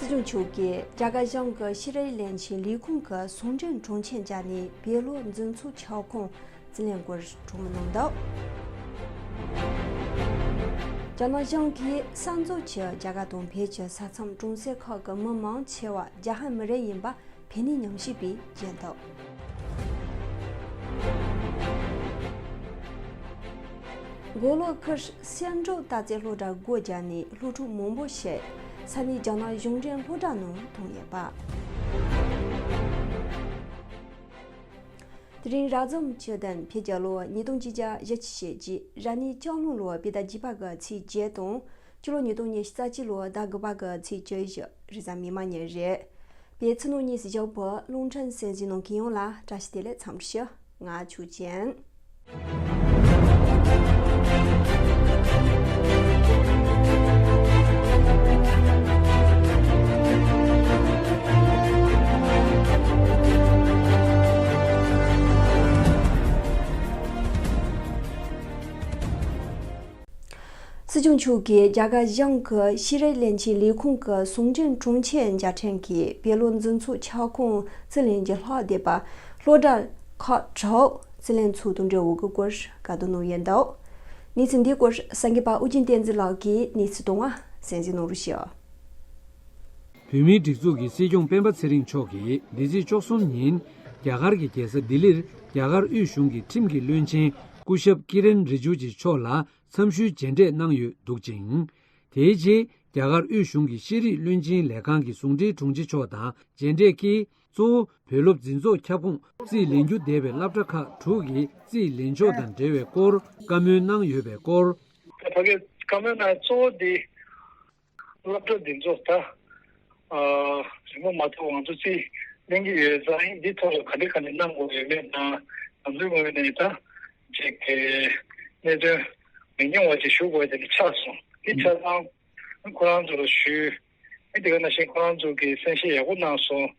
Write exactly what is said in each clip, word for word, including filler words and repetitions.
སྲིད་སྐྱོང་མཆོག་གིས་རྒྱ་གར་གཞུང་གི་ཤེས་རིག་བློན་ཆེན་ལས་ཁུངས་ཀྱི་ཟུང་འབྲེལ་དྲུང་ཆེ་མཇལ་ནས་བོད་ཀློག་འཛིན་ཚོགས་ཁྱབ་ཁོངས་རྩིས་ལེན་སྐོར་གྲོས་མོལ་གནང་འདུག་རྒྱ་ནག་གཞུང་གིས་གསར་འཛུགས་ཀྱི་རྒྱ་གར་དང་བོད་ཀྱི་ས་མཚམས་གྲོང་གསེབ་ཁག་གི་མི་མང་ཆེ་བ་རྒྱ་ཧན་མི་རིགས་ཡིན་པ་བོད་ནས་ཉམས་ཞིབ་པས་བརྗོད་འདུག་མགོ་ལོག་ཁུལ་སེ་འབྲུག་སྟག་རྩེ་སློབ་གྲྭར་སྒོ་བརྒྱབ་ནས་སློབ་ཕྲུག་མང་པོ་ཞིག་ས་གནས་རྒྱ་ནག་གཞུང་འབྲེལ་སློབ་གྲྭ་ནང་བཏང་ཡོད་པ། དེ་རིང་རབ་བྱུང་བཅུ་བདུན་བོད་རྒྱལ་ལོ་ཉིས་སྟོང་ཆིག་བརྒྱ་བཞི་བཅུ་ཞེ་གཅིག་རབ་གནས་ལྕགས་ལུག་ལོ་བོད་ཟླ་བརྒྱད་པ་གི་ཚེས་བརྒྱད་དང་། སྤྱི་ལོ་ཉིས་སྟོང་ཉི་ཤུ་རྩ་གཅིག་ལོ་ཟླ་དགུ་པ་གི་ཚེས་བཅུ་བཞི་རེས་གཟའ་མིག་དམར་ཉིན་རེད། བོད་ཕྱི་ནང་གཉིས་སུ་བཞུགས་པའི་རླུང་འཕྲིན་གསན་གཟིགས་གནང་མཁན་ཡོངས་ལ་བཀྲ་ཤིས་བདེ་ལེགས་འཚམས་འདྲི་ཞུ། ང་ཆོས་ཅན། སྲིད་སྐྱོང་མཆོག་གིས་རྒྱ་གར་གཞུང་གི་ཤེས་རིག་བློན་ཆེན་ལས་ཁུངས་ཀྱི་ཟུང་འབྲེལ་དྲུང་ཆེ་མཇལ་འཕྲད་ཀྱིས་བོད་ཀློག་འཛིན་ཚོགས་ཁྱབ་ཁོངས་རྩིས་ལེན་གྱི་ལྷག་བསྡད་པ་སློབ་གྲྭ་ཁག་དྲུག་རྩིས་ལེན་ཚོགས་འདུ་འབྲེལ་ཡོད་སྐོར་བཀའ་བསྡུར་གནང་ཡོད་འདུག་གནས་ཚུལ་འདིའི་སྐོར་གསར་འགོད་པ་ཨོ་རྒྱན་བསྟན་འཛིན་ལགས་ཀྱིས་གནས་ཚུལ་དང་པོ་གསན་གཟིགས་གནང་རོགས་ཞུ། བོད་མིའི་སྒྲིག་འཛུགས་ཀྱི་སྲིད་སྐྱོང་སྤེན་པ་ཚེ་རིང་མཆོག་གིས་འདི་ཚེས་བཅུ་གསུམ་ཉིན་རྒྱ་གར་གྱི་རྒྱལ་ས་ལྡི་ལིར་རྒྱ་གར་དབུས་གཞུང་གི་ཁྲིམས་ཀྱི་བློན་ཆེན་སྐུ་ཞབས་ཀི་རན་རི་ཇུ་ཇི་མཆོག་ལ་འཚམས་ཞུའི་མཇལ་འཕྲད་གནང་ཡོད་འདུག་ཅིང་། དེའི་རྗེས་རྒྱ་གར་དབུས་གཞུང་གི་ཤེས་རིག་བློན་ཆེན་ལས་ཁང་གི་ཟུང་འབྲེལ་དྲུང་ཆེ་མཆོག་དང་མཇལ་འཕྲད་ཀྱིས། གཙོ་བོ་བོད་སློབ་འཛིན་ཚོགས་ཁྱབ་ཁོངས་རྩིས་ལེན་རྒྱུ་བསྡད་པའི་སློབ་གྲྭ་ཁག་དྲུག་གི་རྩིས་ལེན་ཕྱོགས་དང་འབྲེལ་བའི་སྐོར་བཀའ་མོལ་གནང་ཡོད་པའི་སྐོར། ད་ག་བཀའ་མོལ་ནང་གཙོ་བོ་འདི་སློབ་གྲྭ་འདི་ཚོ་ད་ཨ་རིང་པོ་མ་ཐོག་ང་ཚོ་རྩིས་ལེན་གྱི་ཡོད་ཙང་འདི་ཐོག་ལ་ག་འདྲ་ག་འདྲ་གནང་དགོས་ཡོད་མེད་དང་ང་ཚོའི་ངོས་ནས་ད་ཅིག་གི་གནད་དོན་མི་ཉུང་བ་ཅིག་ཞུ་དགོས་དེ་འདྲ་ཆགས་སོང་། འདི་ཆ་ཚང་ཁོ་རང་ཚོ་ལ་ཞུས། ཨེ་དེ་ག་ནང་བཞིན་ཁོ་རང་ཚོ་གིས་གསན་བཞེས་ཡག་པོ་གནང་སོང་།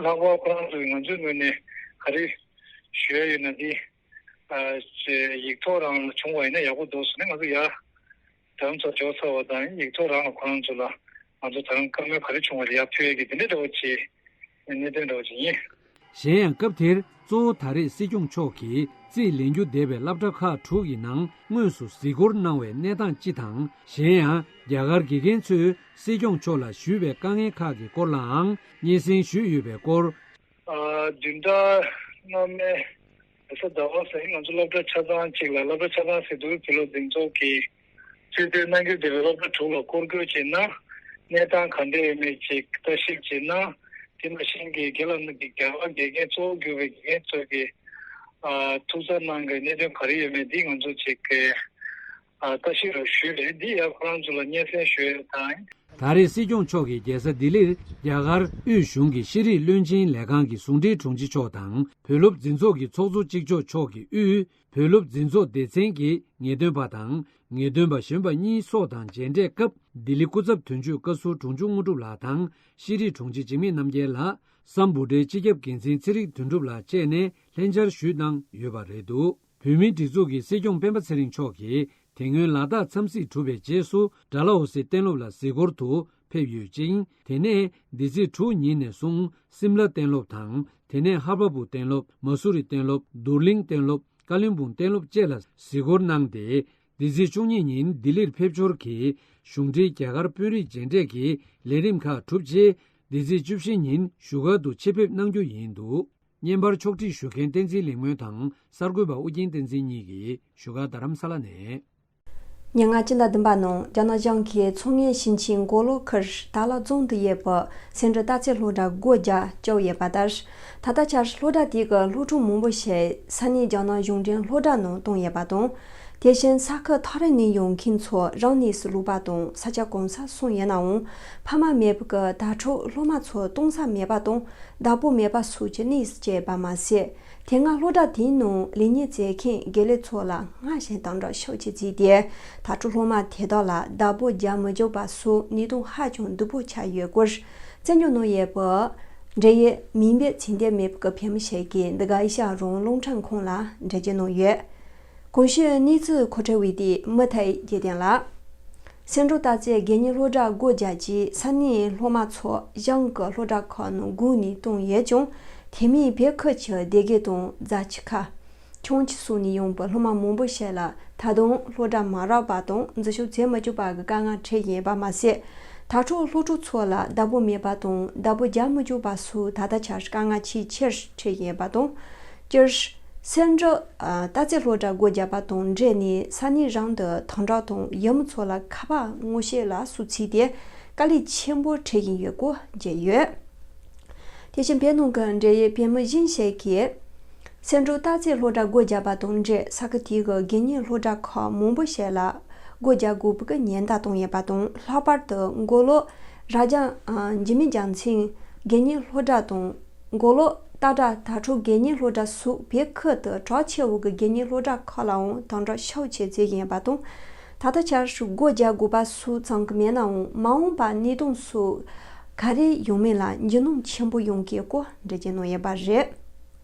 ལྷག་པར་ཁོ་རང་ཚོ་གིས་ང་ཚོའི་ངོས་ནས་ག་རེ་ཞུ་ཡ་ཡོད་ན་འདི་ཨ་ཡིག་ཐོག་རང་ལ་བྱུང་བ་ཡིན་ན་ཡག་པོ་འདུག་ཟེར་ནས་ང་ཚོ་ཡར་རྡ་རམ་ས་ལ་འབྱོར་ཚར་བ་དང་ཡིག་ཐོག་རང་ལ་ཁོ་རང་ཚོ་ལ་ང་ཚོ་ད་རུང་བཀའ་མོལ་ག་རེ་བྱུང་བ་ལ་ཡར་ཕུལ་ཡ་གི་དེ་འདྲ་འདྲ་བོ་བྱས་གནད་དོན་འདྲ་བོ་ཅིག་ཡིན། གཞན་ཡང་སྐབས་དེར་གཙོ་བོ་ད་རེས་སྲིད་སྐྱོང་མཆོག་གིས་རྩིས་ལེན་རྒྱུ་བསྡད་པའི་སློབ་གྲྭ་ཁག་དྲུག་གི་ནང་དངོས་སུ་གཟིགས་སྐོར་གནང་བའི་གནས་སྟངས་སྤྱི་དང་། གཞན་ཡང་རྒྱ་གར་དགེ་རྒན་ཚོས་སྲིད་སྐྱོང་མཆོག་ལ་ཞུས་པའི་དཀའ་ངལ་ཁག་གི་སྐོར་ལའང་སྙན་སེང་ཞུས་ཡོད་པའི་སྐོར། ཨ་བདུན་ཕྲག་སྔ་མའི་རེས་གཟའ་ཟླ་བ་ཟེར་ང་ཚོ་སློབ་གྲྭ་ཆ་ཚང་གཅིག་ལ་སློབ་གྲྭ་ཆ་ཚང་ཟེར་དུས་བོད་སློབ་འཛིན་ཚོགས་ཀྱིས་རྩིས་སྤྲོད་གནང་རྒྱུ་དེ་བས་སློབ་གྲྭ་དྲུག་ལ་སྐོར་སྐྱོད་བྱས་ན་གནས་སྟངས་ག་འདྲ་ཡོད་མེད་ཅིག་ལྟ་ཞིབ་བྱས་ན། དེ་ནང་བཞིན་གྱི་རྒན་ལགས་རྣམས་ཀྱིས་རྒྱ་གར་དགེ་རྒན་གཙོ་བོ་གྱུར་པའི་དགེ་རྒན་ཚོ་གིས་ཨ་ཐུགས་འཚབ་གནང་གི་གནད་དོན་ག་རེ་ཡོད་མེད་འདི་ང་ཚོ་ཅིག་གི་ཨ་ལྟ་ཞིབ་རོགས་ཞུས་རེད། འདི་ཡང་ཁོ་རང་ཚོ་ལ་སྙན་སེང་ཞུ་ཡ་དང་། ད་རེས་སྲིད་སྐྱོང་མཆོག་གིས་རྒྱལ་ས་ལྡི་ལིར་རྒྱ་གར་དབུས་གཞུང་གི་ཤེས་རིག་བློན་ཆེན་ལས་ཁང་གི་ཟུང་འབྲེལ་དྲུང་ཆེ་མཆོག་དང་བོད་སློབ་འཛིན་ཚོགས་ཀྱི་ཚོགས་གཙོ་གཅིག་ལྕོགས་མཆོག་གིས་དབུས་བོད་སློབ་འཛིན་ཚོགས་སྡེ་ཚན་གྱི་ངེས་སྟོན་པ་དང་ངེས་སྟོན་པ་གཞོན་པ་གཉིས་སོགས་དང་མཇལ་འཕྲད་སྐབས་ལྡི་ལི་སྐུ་ཚབ་དོན་གཅོད་བཀའ་ཟུར་དྲུང་ཆུང་དངོས་གྲུབ་ལགས་དང་ཤེས་རིག་དྲུང་ཆེ་འཇིགས་མེད་རྣམ་རྒྱལ་ལགས། སམ་བྷོ་ཊའི་སྤྱི་ཁྱབ་འགན་འཛིན་ཚེ་རིང་དོན་གྲུབ་ལགས་བཅས་ནས་ལྷན་བཅར་ཞུས་གནང་ཡོད་པ་རེད་འདུག་བོད་མིའི་སྒྲིག་འཛུགས་ཀྱི་སྲིད་སྐྱོང་སྤེན་པ་ཚེ་རིང་མཆོག་གིས་དེ་སྔོན་ལ་དྭགས་འཚམས་གཟིགས་གྲུབ་པའི་རྗེས་སུ་ཌལ་ཧོ་སི་གཏན་སློབ་ལ་གཟིགས་སྐོར་དུ་ཕེབས་ཡོད་ཅིང་། དེ་ནས་འདི་ཚེས་དྲུག་ཉིན་ནས་བཟུང་སིམ་ལ་གཏན་སློབ་དང་དེ་ནས་ཧར་བ་པུར་གཏན་སློབ། མ་སུ་རི་གཏན་སློབ། རྡོར་གླིང་གཏན་སློབ། ཀ་ལོན་སྦུག་གཏན་སློབ་བཅས་ལ་གཟིགས་སྐོར་གནང་སྟེ། འདི་ཚེས་བཅུ་གཉིས་ཉིན་ལྡི་ལིར་ཕེབས་འབྱོར་གྱིས་གཞུང་འབྲེལ་རྒྱ་གར་དཔོན་རིགས་མཇལ་འཕྲད་ཀྱི་ལས་རིམ་ཁག་གྲུབ་རྗེས་འདི་ཚེས་བཅུ་བཞི་ཉིན་བཞུགས་སྒར་དུ་ཆེད་ཕེབས་གནང་རྒྱུ་ཡིན་འདུག་བརྙན་པར་ཕྱོགས་སྒྲིག་ཞུ་མཁན་བསྟན་འཛིན་ལེགས་སྨོན་དང་གསར་འགོད་པ་ཨུ་རྒྱན་བསྟན་འཛིན་གཉིས་ཀྱིས་བཞུགས་སྒར་རྡ་རམ་ས་ལ་ནས། ཉེར་ལྔ་སྤྱི་ཟླ་བདུན་པ་ནང་རྒྱ་ནག་གཞུང་གིས་མཚོ་སྔོན་ཞིང་ཆེན་མགོ་ལོག་ཁུལ་དར་ལག་རྫོང་དུ་ཡོད་པའི་སེ་འབྲུག་སྟག་རྩེ་སློབ་གྲྭར་སྒོ་རྒྱག་བཅུག་ཡོད་པ་ལྟར། ད་ལྟ་ཆར་སློབ་གྲྭ་དེ་གི་སློབ་ཕྲུག་མང་པོ་ཞིག་ས་གནས་རྒྱ་ནག་གཞུང་འབྲེལ་སློབ་གྲྭ་ནང་བཏང་ཡོད་པ་དང་། དེ་བཞིན་ས་ཁུལ་ཐག་རིང་ནས་ཡོང་མཁན་ཚོ་རང་གནས་སུ་ལུས་པ་དང་ས་ཆ་གང་སར་སོང་ཡོད་ནའང་། ཕ་མ་མེད་པ་གི་དྭ་ཕྲུག་སློབ་མ་ཚོ་གཏོང་ས་མེད་པ་དང་བདག་པོ་མེད་པ་སོགས་ཀྱི་གནས་སུ་སྐྱེས་པ་མ་ཟད། དེ་སྔ་སློབ་གྲྭ་དེའི་ནང་ལས་གཉེར་མཛད་མཁན་དགེ་ལས་ཚོ་ལ་སྔར་བཞིན་དམ་དྲག་ཤུགས་ཆེ་བྱས་ཏེ། དྭ་ཕྲུག་སློབ་མ་དེ་དག་ལ་བདག་པོ་རྒྱག་མི་འཇུག་པ་སོགས་གནས་སྟངས་ཧ་ཅང་སྡུག་པོ་ཆགས་ཡོད་སྐོར། བཙན་བྱོལ་ནང་ཡོད་པའི་འབྲེལ་ཡོད་མིང་འབོད་ཚིག་འདེབས་མེད་པའི་བོད་མི་ཞིག་གིས་འདི་ག་ཨེ་ཤ་ཡ་རང་དབང་རླུང་འཕྲིན་ཁང་ལ་འགྲེལ་བརྗོད་གནང་ཡོད། གོང་ཞུས་གནས་ཚུལ་མཁོ་སྤྲོད་པ་དེ་མུ་མཐའི་རྒྱལ་ལྡན་ལགས། སེ་འབྲུ་སྟག་རྩེ་དགེ་བསྙེན་སློབ་གྲྭ་སྒོ་རྒྱག་རྗེས་ས་གནས་སློབ་མ་ཚོ་གཞུང་གི་སློབ་གྲྭ་ཁག་ནང་སྒུག་ནས་བཏང་ཡོད་ཀྱང་། དེ་མིན་བོད་ཁུལ་གྱི་སྡེ་དགེ་དང་རྫ་ཆུ་ཁ། ཁྱུང་ཆུ་སོགས་ནས་ཡོང་བའི་སློབ་མ་མང་པོ་ཞིག་ལ་ད་དུང་སློབ་གྲྭ་མ་རག་པ་དང་འཛུལ་ཞུགས་བྱེད་མི་ཆོག་པ་གི་དཀའ་ངལ་འཕྲད་ཡོད་པ་མ་ཟད། དྭ་ཕྲུག་སློབ་ཕྲུག་ཚོ་ལ་བདག་པོ་མེད་པ་དང་བདག་པོ་རྒྱག་མི་ཆོག་པ་སོགས་ད་ལྟ་ཆར་དཀའ་ངལ་ཆེས་ཆེར་འཕྲད་ཡོད་པ་དང་། སྤྱིར་སེ་འབྲུ་སྟག་རྩེ་སློབ་གྲྭ་སྒོ་བརྒྱབ་པ་དང་འབྲེལ་ནས་ས་གནས་རང་དུ་དྭང་གྲགས་དང་ཡུལ་མི་ཚོ་ལ་ཁ་པར་ངོ་ཤེས་ལ་སོགས་བྱས་ཏེ་དཀའ་ལས་ཆེན་པོ་འཕྲད་བཞིན་ཡོད་སྐོར་བརྗོད་ཡོད། དེ་བཞིན་བོད་ནང་གི་འབྲེལ་ཡོད་བོད་མི་གཞན་ཞིག་གིས། སེ་འབྲུ་སྟག་རྩེ་སློབ་གྲྭ་སྒོ་བརྒྱབ་པ་དང་འབྲེལ་ས་ཁུལ་དེའི་དགེ་བསྙེན་སློབ་གྲྭ་ཁག་མང་པོ་ཞིག་ལ་སྒོ་རྒྱག་དགོས་པའི་ཉེན་བརྡ་བཏང་ཡོད་པ་དང་། ལྷག་པར་དུ་མགོ་ལོག་རྭ་རྒྱ་འཇིགས་མེད་རྒྱལ་མཚན་དགེ་བསྙེན་སློབ་གྲྭ་དང་། མགོ་ལོག་སྟག་སྒྲ་དྭ་ཕྲུག་དགེ་བསྙེན་སློབ་གྲྭ་སོགས་བོད་ཁུལ་དུ་གྲགས་ཆེ་བོ་གི་དགེ་བསྙེན་སློབ་གྲྭ་ཁག་ལའང་དམ་དྲག་ཤུགས་ཆེ་བྱེད་བཞིན་ཡོད་པ་དང་། ད་ལྟ་ཆར་སྒོ་རྒྱག་དགོས་པ་སོགས་ཙམ་གྱི་མེད་ནའང་མ་འོངས་པར་གནས་སྟངས་སོགས་ག་རེ་ཡོང་མིན་ལ་འགྱུར་སྣང་ཆེན་པོ་ཡོང་གི་སྐོར་འགྲེལ་བརྗོད་གནང་ཡོད་པ་རེད།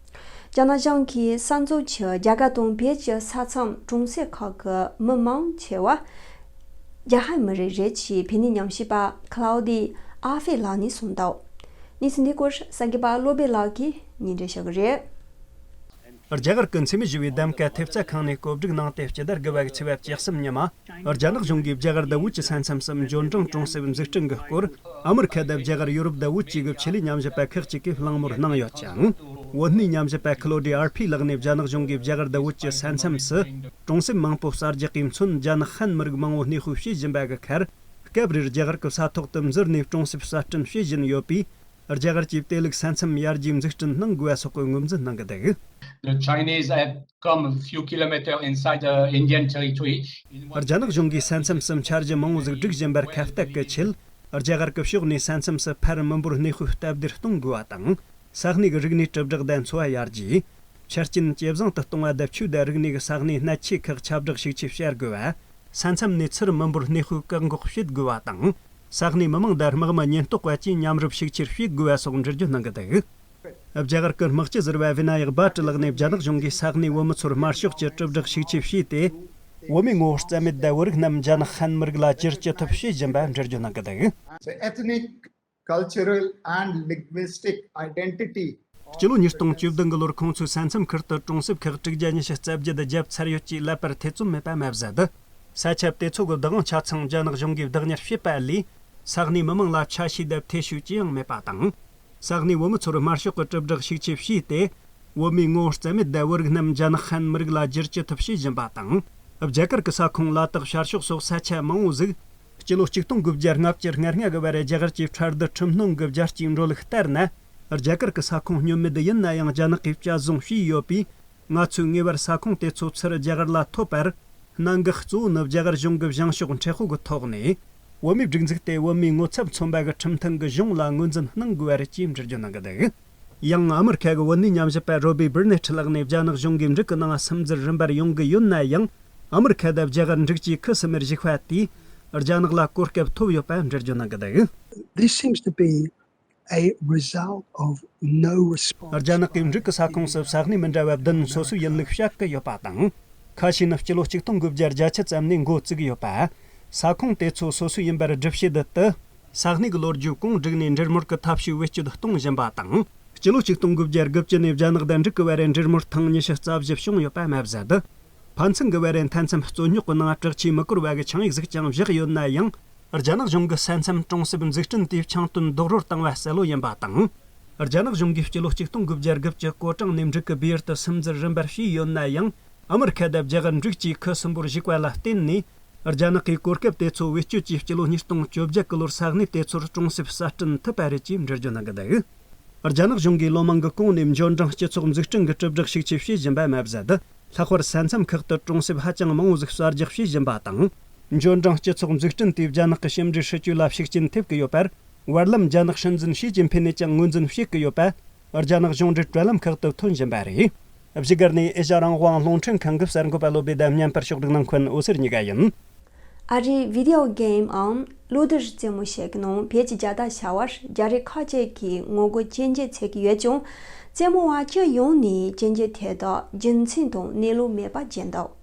རྒྱ་ནག་གཞུང་གིས་གསར་འཛུགས་ཀྱི་རྒྱ་གར་དང་བོད་ཀྱི་ས་མཚམས་གྲོང་གསེབ་ཁག་གི་མི་མང་ཆེ་བ་རྒྱ་ཧན་མི་རིགས་རེད་ཅེས་བོད་གནས་ཉམས་ཞིབ་པ་Cloudy Afe ལགས་ནས་གསུངས་འདུག་གནས་ཚུལ་འདི་སྐོར་གསར་འགོད་པ་བློ་བྷེ་ལགས་ཀྱིས་སྙན་སྒྲོན་ཞུ་གི་རེད། རྒྱ་གར་གྱི་འཚེ་མེད་ཞི་བའི་གདམ་ག་ཐེབས་རྩ་ཁང་ནས་བཀོད་སྒྲིག་གནང་སྟེ། སྤྱི་ཟླ་དགུ་པ་གི་ཚེས་པ་བཅུ་གསུམ་ཉིན་མ། རྒྱ་ནག་གཞུང་གིས་རྒྱ་གར་དང་བོད་ཀྱི་ས་མཚམས་སུ་འབྱོར་འབྲིང་གྲོང་གསེབ་འཛུགས་སྐྲུན་གྱི་སྐོར། ཨ་མི་རི་ཁ་དང་རྒྱ་གར། ཡོ་རོབ་དང་བོད་བཅས་ཀྱི་ཆེད་ལས་ཉམས་ཞིབ་པ་ཁག་ཅིག་གིས་གླེང་མོལ་གནང་ཡོད་ཅིང་། བོད་གནས་ཉམས་ཞིབ་པ་Cloudy Afe ལགས་ནས་རྒྱ་ནག་གཞུང་གིས་རྒྱ་གར་དང་བོད་ཀྱི་ས་མཚམས་སུ་གྲོང་གསེབ་མང་པོ་གསར་རྒྱག་གིས་མཚོན་རྒྱ་ནག་ཧན་མི་རིགས་མང་བོ་གནས་སྤོ་བྱེད་བཞིན་པ་གི་ཁར། སྐབས་རེར་རྒྱ་གར་གྱི་ས་ཐོག་ཏུ་འཛུལ་ནས་གྲོང་གསེབ་གསར་སྐྲུན་བྱེད་བཞིན་ཡོད་པས། རྒྱ་གར་གྱིས་དེ་ལུགས་ས་མཚམས་ཡར་རྒྱས་འཛུགས་སྐྲུན་གནང་དགོས་པ་སོགས་ཀྱི་ངོས་འཛིན་གནང་གི་འདུག། The Chinese have come a few kilometers inside the Indian territory. རྒྱ་ནག་གཞུང་གིས་ས་མཚམས་སུ་འཆར་གཞི་མང་བོ་ཟིག་སྒྲིག་བཞིན་པར་ཁ་གཏད་ཀྱི་ཆེད། རྒྱ་གར་གྱི་ཕྱོགས་ནས་ས་མཚམས་སུ་ཕར་མི་འབོར་གནས་སྤོས་སྟབས་བདེར་གཏོང་དགོས་པ་དང་། ས་གནས་ཀྱི་རིག་གནས་དྲིལ་བསྒྲགས་དང་འཚོ་བ་ཡར་རྒྱས། ཆ་རྐྱེན་ཇེ་བཟང་དུ་གཏོང་བ་དང་། ཆོས་དང་རིག་གནས་ཀྱི་ས་གནས་སྣེ་ཁྲིད་ཁག་ཁྱབ་བསྒྲགས་ཤུགས་ཆེ་བྱ་དགོས་པ། ས་མཚམས་ནས་ཚུར་མི་འབོར་གནས་སྤོས་བཀག་འགོག་བྱེད་དགོས་པ་དང་། ས་གནས་མི་མང་དང་དམག་མི་ཉེན་རྟོག་པ་བཅས་མཉམ་རུབ་ཤུགས་ཆེར་བྱེད་དགོས་པ་སོགས་འགྲེལ་བརྗོད་གནང་གི་འདུག། རྒྱ་གར་གྱི་དམག་སྤྱི་ཟུར་པ་བི་ན་ཡག་བྷ་ཏྲི་ལགས་ནས་རྒྱ་ནག་གཞུང་གིས་ས་གནས་བོད་མི་ཚོར་དམར་ཤོག་གི་དྲིལ་བསྒྲགས་ཤུགས་ཆེ་བྱས་ཏེ། བོད་མིའི་ངོ་བོ་རྩ་མེད་དང་བོད་རིགས་རྣམས་རྒྱ་ནག་ཧན་མི་རིགས་ལ་བསྒྱུར་ཅི་ཐུབ་བྱེད་བཞིན་པ་འགྲེལ་བརྗོད་གནང་གི་འདུག། The ethnic, cultural and linguistic identity. སྤྱི་ལོ་ཉིས་སྟོང་བཅུ་བདུན་གི་ལོར་ཁོང་ཚོའི་ས་མཚམས་ཁུལ་དུ་གྲོང་གསེབ་ཁག་དྲུག་བརྒྱ་ཉི་ཤུ་རྩ་བརྒྱད་བརྒྱབ་ཚར་ཡོད་ཅེས་ལབ་པར་ཐེ་ཚོམ་མེད་པ་མ་ཟད། ས་ཆ་དེ་ཚོ་གི་བདག་དབང་ཆ་ཚང་རྒྱ་ནག་གཞུང་གིས་བདག་གཉེར་བྱས་པ་ལས། ས་གནས་མི་མང་ལ་ཆ་ཤས་དང་ཐེ་ཤུགས་ཅི་ཡང་མེད་པ་དང་། ས་གནས་བོད་མི་ཚོར་དམར་ཤོག་གི་དྲིལ་བསྒྲགས་ཤུགས་ཆེ་བྱས་ཏེ། བོད་མིའི་ངོ་བོ་རྩ་མེད་དང་བོད་རིགས་རྣམས་རྒྱ་ནག་ཧན་མི་རིགས་ལ་བསྒྱུར་ཅི་ཐུབ་བྱེད་བཞིན་པ་དང་། རྒྱ་གར་གྱི་ས་ཁོངས་ལ་དྭགས་ཤར་ཕྱོགས་སོགས་ས་ཆ་མང་བོ་ཟིག། སྤྱི་ལོ་ཆིག་སྟོང་དགུ་བརྒྱ་ལྔ་བཅུ་ང་ལྔ་གི་བར་རྒྱ་གར་གྱི་ཁྲལ་བསྡུ་ཁྲིམས་སྣོན་གྱི་རྒྱལ་སྤྱིའི་འགྲོ་ལུགས་ལྟར་ན། རྒྱ་གར་གྱི་ས་ཁོངས་བསྙོན་མེད་ཡིན་ན་ཡང་རྒྱ་ནག་གིས་བཅའ་བཟུང་བྱས་ཡོད་པས། ང་ཚོས་ངེས་པར་ས་ཁོངས་དེ་ཚོ་ཚུར་རྒྱ་གར་ལ་ཐོབ་པར། གནད་འགག་གཙོ་བོ་ནི་རྒྱ་གར་གཞུང་གི་བྱང་ཕྱོགས་མཁྲེགས་པོ་གི་ཐོག་ནས། བོད་མིའི་སྒྲིག་འཛུགས་དེ་བོད་མིའི་ངོ་ཚབ་མཚོན་པ་གི་ཁྲིམས་མཐུན་གྱི་གཞུང་ལ་ངོས་འཛིན་གནང་དགོས་པ་རེད་ཅེས་འགྲེལ་བརྗོད་གནང་གི་འདུག། ཡང་ཨ་མི་རི་ཁ་གི་བོད་གནས་ཉམས་ཞིབ་པ་རོ་བི་བྷུར་ནེ་ཊི་ལགས་ནས། རྒྱ་ནག་གཞུང་གིས་འབྲུག་གི་ནང་སིམ་འཛུལ་རིམ་པར་ཡོང་གི་ཡོད་ན་ཡང་། ཨ་མི་རི་ཁ་དང་རྒྱ་གར་འབྲུག་གཅིག་ཁུ་སིམ་མེར་བཞུགས་པ་དེས། རྒྱ་ནག་ལ་གོ་སྐབས་ཐོབ་ཡོད་པ་འགྲེལ་བརྗོད་གནང་གི་འདུག། This seems to be a result of no response. རྒྱ་ནག་གིས་འབྲུག་གི་ས་ཁོངས་སུ་ས་གནས་མི་འདྲ་བ་བདུན་སོ་སོའི་ཡིན་ལུགས་བཤད་ཀྱི་ཡོད་པ་དང་། ཁ་ཤས་ནི་སྤྱི་ལོ་ཆིག་སྟོང་དགུ་བརྒྱ་བརྒྱད་ཅུ་ཙམ་ནས་འགོ་བཙུགས་ཡོད་པ། ས་ཁོངས་དེ་ཚོ་སོ་སོའི་ཡིན་པར་སྒྲུབ་བྱེད་དུ། ས་གནས་ཀྱི་ལོ་རྒྱུས་གོང་བསྒྲིགས་ནས་འབྲེལ་མོལ་གྱི་ཐབས་ཤེས་བེད་སྤྱོད་གཏོང་བཞིན་པ་དང་། སྤྱི་ལོ་ཆིག་སྟོང་དགུ་བརྒྱ་དགུ་བཅུ་ནས་རྒྱ་ནག་དང་འབྲུག་གི་བར་འབྲེལ་མོལ་ཐེངས་ཉི་ཤུ་རྩ་བཞི་བྱུང་ཡོད་པ་མ་ཟད། ཕན་ཚུན་གྱི་བར་མཐའ་མཚམས་རྩོད་རྙོག་གི་ནང་དྲག་ཆས་མི་བཀོལ་བ་གི་ཆིངས་ཡིག་ཟིག་ཀྱང་བཞག་ཡོད་ན་ཡང་། རྒྱ་ནག་གཞུང་གིས་ས་མཚམས་གྲོང་གསེབ་འཛུགས་སྐྲུན་དེའི་ཆང་དོན་རྡོག་རོལ་བཏང་བ་གསལ་བོ་ཡིན་པ་དང་། རྒྱ་ནག་གཞུང་གིས་སྤྱི་ལོ་ཆིག་སྟོང་དགུ་བརྒྱ་དགུ་བཅུ་གོ་གྲངས་ནས་འབྲུག་གི་བེ་ཡུལ་དུ་སིམ་འཛུལ་རིམ་པར་བྱས་ཡོད་ན་ཡང་། ཨ་མི་རི་ཁ་དང་རྒྱ་གར་འབྲུག་གཅིག་ཁུ་སིམ་པོར་བཞུགས་པ་ལ་བརྟེན་ནས། རྒྱ་ནག་གིས་གོ་སྐབས་དེ་ཚོ་བེད་སྤྱོད་ཀྱིས་སྤྱི་ལོ་ཉིས་སྟོང་བཅོ་བརྒྱད་གི་ལོར་ས་གནས་དེ་ཚོར་གྲོང་གསེབ་གསར་སྐྲུན་ཐུབ་པ་རེད་ཅེས་འགྲེལ་བརྗོད་གནང་གི་འདུག། རྒྱ་ནག་གཞུང་གིས་ལོ་མང་གི་གོང་ནས་འབྱོར་འབྲིང་སྤྱི་ཚོགས་འཛུགས་སྐྲུན་གྱི་དྲིལ་བསྒྲགས་ཤུགས་ཆེ་བྱེད་བཞིན་པ་མ་ཟད། ལྷག་པར་ས་མཚམས་ཁག་ཏུ་གྲོང་གསེབ་ཧ་ཅང་མང་བོ་ཟིག་གསར་རྒྱག་བྱེད་བཞིན་པ་དང་། འབྱོར་འབྲིང་སྤྱི་ཚོགས་འཛུགས་སྐྲུན་དེས་རྒྱ་ནག་གི་ཕྱི་འབྲེལ་སྲིད་ཇུས་ལ་ཤུགས་རྐྱེན་ཐེབས་ཀྱི་ཡོད་པར། བར་ལམ་རྒྱ་ནག་སྲིད་འཛིན་ཞི་ཅིན་ཕིན་ནས་ཀྱང་ངོས་འཛིན་བྱེད་ཀྱི་ཡོད་པ། རྒྱ་ནག་གཞུང་འབྲེལ་བྲལ་ལམ་ཁག་ཏུ་ཐོན་བཞིན་པ་རེད། བཞུགས་སྒར་ནས་ཨེ་ཤ་རང་དབང་རླུང་འཕྲིན་ཁང་གི་གསར་འགོད་པ་བློ་བྷེ་དང་བརྙན་པར་ཕྱོགས་སྒྲིག་གནང་མཁན་འོད་ཟེར་གཉིས་ཀ་ཡིན། ཨ་རིའི་བི་ཌི་ཡོ་གེམ་འམ་གློག་རྡུལ་རྩེད་མོ་ཞིག་གི་ནང་བོད་ཀྱི་རྒྱལ་དར་ཤར་བར་རྒྱ་རིགས་ཁག་ཅིག་གིས་ངོ་རྒོལ་སྐྱོན་བརྗོད་བྱེད་ཀྱི་ཡོད་ཀྱང་། རྩེད་མོ་བ་སྤྱི་ཡོངས་ནས་སྐྱོན་བརྗོད་དེ་དག་རྒྱུ་མཚན་དང་གནས་ལུགས་མེད་པ་བརྗོད་འདུག།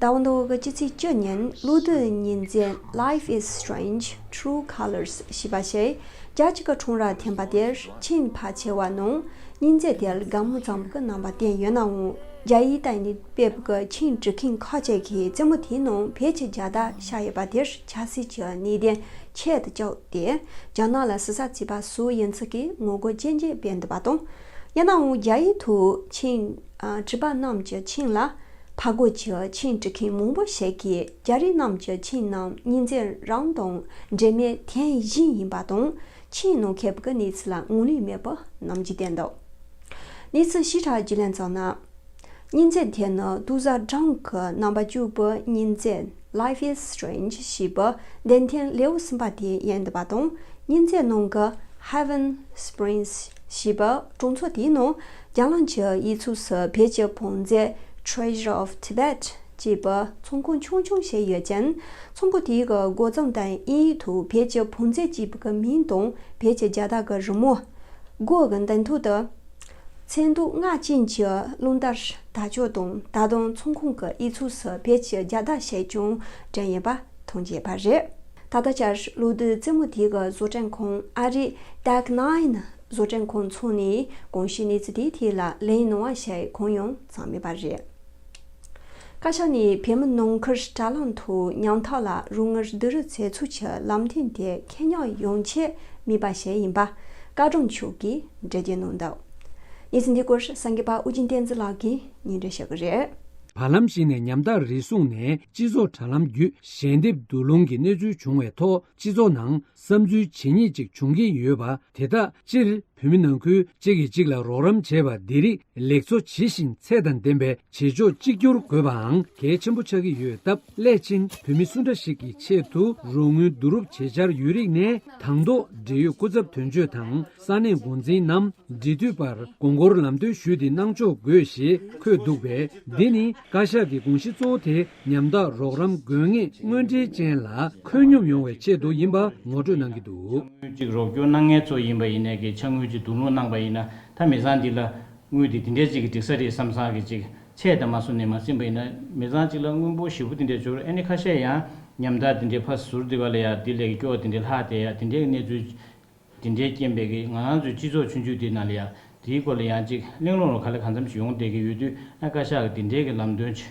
ཟླ་བ་འདི་འོག་གི་སྤྱི་ཚེས་བཅུ་ཉིན་གློག་རྡུལ་གཉིས་འཛིན་Life is Strange, True Colors ཞེས་པ་ཞིག་རྒྱ་གཅིག་གི་ཁྲོམ་ར་འཐེན་པ་དེར་ཆིན་ཕལ་ཆེ་བ་ནང་གཉིས་འཛིན་དེར་དགའ་མོ་གཙང་པོ་གི་རྣམ་པ་བསྟན་ཡོད་ནའང་། རྒྱ་ཡིག་ཏུ་ནི་སྤེལ་བའི་ཆིན་འབྲི་མཁན་ཁག་ཅིག་གིས་རྩེད་མོ་དེའི་ནང་བོད་ཀྱི་རྒྱལ་དར་ཤར་ཡོད་པ་དེར་ཆབ་སྲིད་ཀྱི་གནད་དོན་ཆེད་དུ་བཅུག་སྟེ། རྒྱ་ནག་ལ་ཟུར་ཟ་བྱས་པ་སོགས་ཡིན་ཚུལ་གྱི་ངོ་རྒོལ་རྐྱེན་གྱིས་སྤེལ་འདུག་པ་དང་། ཡིན་ནའང་རྒྱ་ཡིག་ཐོག་ཆིན་ཨ་བྲིས་པ་རྣམས་ཀྱི་ཆིན་ལ་ཕར་རྒོལ་གྱི་ཆིན་འབྲི་མཁན་མང་པོ་ཞིག་གིས་རྒྱ་རིགས་རྣམས་ཀྱི་ཆིན་རྣམས་གཉིས་འཛིན་རང་དང་འབྲེལ་མེད་ཐེངས་གཞན་ཡིན་པ་དང་། ཆིན་ནང་ཁེབས་ཀྱི་གནས་ཚུལ་ལ་ངོས་ལེན་མེད་པ་རྣམས་ཀྱིས་བསྟན་འདུག་གནས་ཚུལ་ཞིབ་ཕྲ་བརྒྱུད་ལམ་ཙམ་ན། གཉིས་འཛིན་དེ་ནི་ཏུའུ་ཟ་ཀྲང་གི་རྣམ་པ་བཅུ་པའི་གཉིས་འཛིན་Life is Strange ཞེས་པའི་བདེ་ཐང་ལེའུ་གསུམ་པ་དེ་ཡིན་འདུག་པ་དང་། གཉིས་འཛིན་ནང་གི་Heaven Springs ཞེས་པའི་གྲོང་ཚོ་དེའི་ནང་རྒྱ་གླིང་གི་ཡིག་ཚུགས་སུ་བོད་ཀྱི་བང་མཛོད་Treasure of Tibet ཅེས་པའི་ཚོང་ཁང་ཆུང་ཆུང་ཞིག་ཡོད་ཅིང་། ཚོང་ཁང་དེའི་སྒོ་རྩོམ་དང་དབྱིན་ཡིག་ཐོག་བོད་ཀྱི་བང་མཛོད་ཅེས་པའི་མིང་དང་བོད་ཀྱི་རྒྱལ་དར་གྱི་རི་མོ། སྒོ་གི་མདུན་ཐོག་ཏུ། ཚོན་མདོག་ལྔ་ཅན་གྱི་རླུང་དར་དར་ལྕོག་དང་། ད་དུང་ཚོང་ཁང་གི་དབྱིག་ཚུགས་སུ་བོད་ཀྱི་རྒྱལ་དར་ཞིག་ཀྱང་བསྒྲེངས་ཡོད་པ་མཐོང་རྒྱུ་ཡོད་པ་རེད། ད་ལྟ་ཆར་གློག་རྡུལ་རྩེད་མོ་དེ་གི་བཟོ་སྐྲུན་ཁང་ཨ་རིའི་Tech Nine བཟོ་སྐྲུན་ཁང་ཚོ་ནས་གོང་ཞུས་གནས་ཚུལ་དེའི་ཐད་ལ་ལན་གནང་བ་ཞིག་གང་ཡང་བྱུང་མེད་པ་རེད། བཀའ་ཤག་ནས་བོད་མི་ནང་ཁུལ་དྲ་ལམ་ཐོག་ཉམ་ཐག་ལ་རོགས་དངུལ་བསྡུ་རུབ་བྱེད་ཚུལ་གྱི་ལམ་སྟོན་དེ་ཁེ་གཉེར་ཡོང་ཆེད་དམིགས་པ་ཞིག་ཡིན་པ་བཀའ་དྲུང་མཆོག་གིས་འགྲེལ་བརྗོད་གནང་འདུག་གནས་ཚུལ་འདི་སྐོར་གསར་འགོད་པ་ཨུ་རྒྱན་བསྟན་འཛིན་ལགས་ཀྱིས་སྙན་སྒྲོན་ཞུ་གི་རེད། བར་ལམ་ཞིག་ནས་ཉམ་ཐག་རེ་ཟུང་ནས་སྤྱི་ཚོགས་དྲ་ལམ་བརྒྱུད་ཞལ་འདེབས་བསྡུ་སློང་གི་གནས་ཚུལ་བྱུང་བའི་ཐོག་སྤྱི་ཚོགས་ནང་བསམ་ཚུལ་ཇི་སྙེད་ཅིག་བྱུང་གིན་ཡོད་པ། དེ་དག་སྤྱིར་བོད་མི་ནང་ཁུལ་གཅིག་གིས་གཅིག་ལ་རོགས་རམ་བྱེད་པ་འདི་རིགས་ལེགས་གཙོ་ཇི་བཞིན་ཚད་དང་ལྡན་པའི་བྱེད་ཕྱོགས་གཅིག་གྱུར་དགོས་པའང་གལ་ཆེན་པོ་ཆགས་ཀྱི་ཡོད་སྟབས། སླད་ཕྱིན་བོད་མི་སུ་འདྲ་ཞིག་གི་ཆེད་དུ་རོགས་དངུལ་བསྡུ་རུབ་བྱེད་འཆར་ཡོད་རིགས་ནས། དང་ཐོག་འབྲེལ་ཡོད་སྐུ་ཚབ་དོན་གཅོད་དང་ས་གནས་འགོ་འཛིན་ནམ་འབྲེལ་མཐུད་པར་དགོངས་སྐོར་ལམ་སྟོན་ཞུས་ཏེ་གནང་ཆོག་དགོས་ཞེས་འཁོད་འདུག་པས། འདི་ནི་བཀའ་ཤག་གི་དགོངས་གཞི་གཙོ་བོ་དེ་ཉམ་ཐག་རོགས་རམ་དགོས་ངེས་དངོས་འབྲེལ་ཅན་ལ་ཁོད་སྙོམས་ཡོང་བའི་ཆེད་དུ་ཡིན་པ་ངོ་སྤྲོད་གནང་གི་འདུག་དངུལ་གཅིག་རོགས་སྐྱོར་གནང་མཁན་ཚོ་ཡིན་པ་ཡིན་ནའི་གི་ཕྱག་དངུལ་གཅིག་བསྡུ་སློང་གནང་པ་ཡིན་ན། ད་མི་ཚང་འདི་ལ་དངུལ་དེ་དེ་འདྲའི་གཅིག་གི་འགྲིག་ས་རེད་བསམ་བསམ་གི་གཅིག་ཆད་དང་མ་སོང་ནས་མ་ཟིན་པ་ཡིན་ན། མི་ཚང་གཅིག་ལ་དངུལ་འབོར་ཞེ་པོ་དེ་འདྲའི་འབྱོར། ཨ་ནི་ཁ་ཤས་ཡང་ཉམ་ཐག་དེ་འདྲའི་ཕར་ཟུར་དེ་ག་ལ་ཡ་དེ་ལས་ཀྱི་སྐྱོ་བ་དེ་འདྲའི་ལྷག་བསྡད་ཡ་དེ་འདྲའི་གནས་ཚུལ། དེ་འདྲའི་རྐྱེན་པས་གི་ང་རང་ཚོའི་སྤྱི་ཚོགས་ཆུང་ཆུང་དེ་ནང་ལ་ཡ་དེའི་སྐོར་ལ་ཡང་གཅིག་གླེང་སློང་རུ་ག་ལེ་གང་འཚམ་ཞིག་ཡོང་བསྡད་ཀྱི་ཡོད་དུས། ཨ་བཀའ་ཤག་གི་དེ་འདྲའི་གི་ལམ་སྟོན་ཅིག་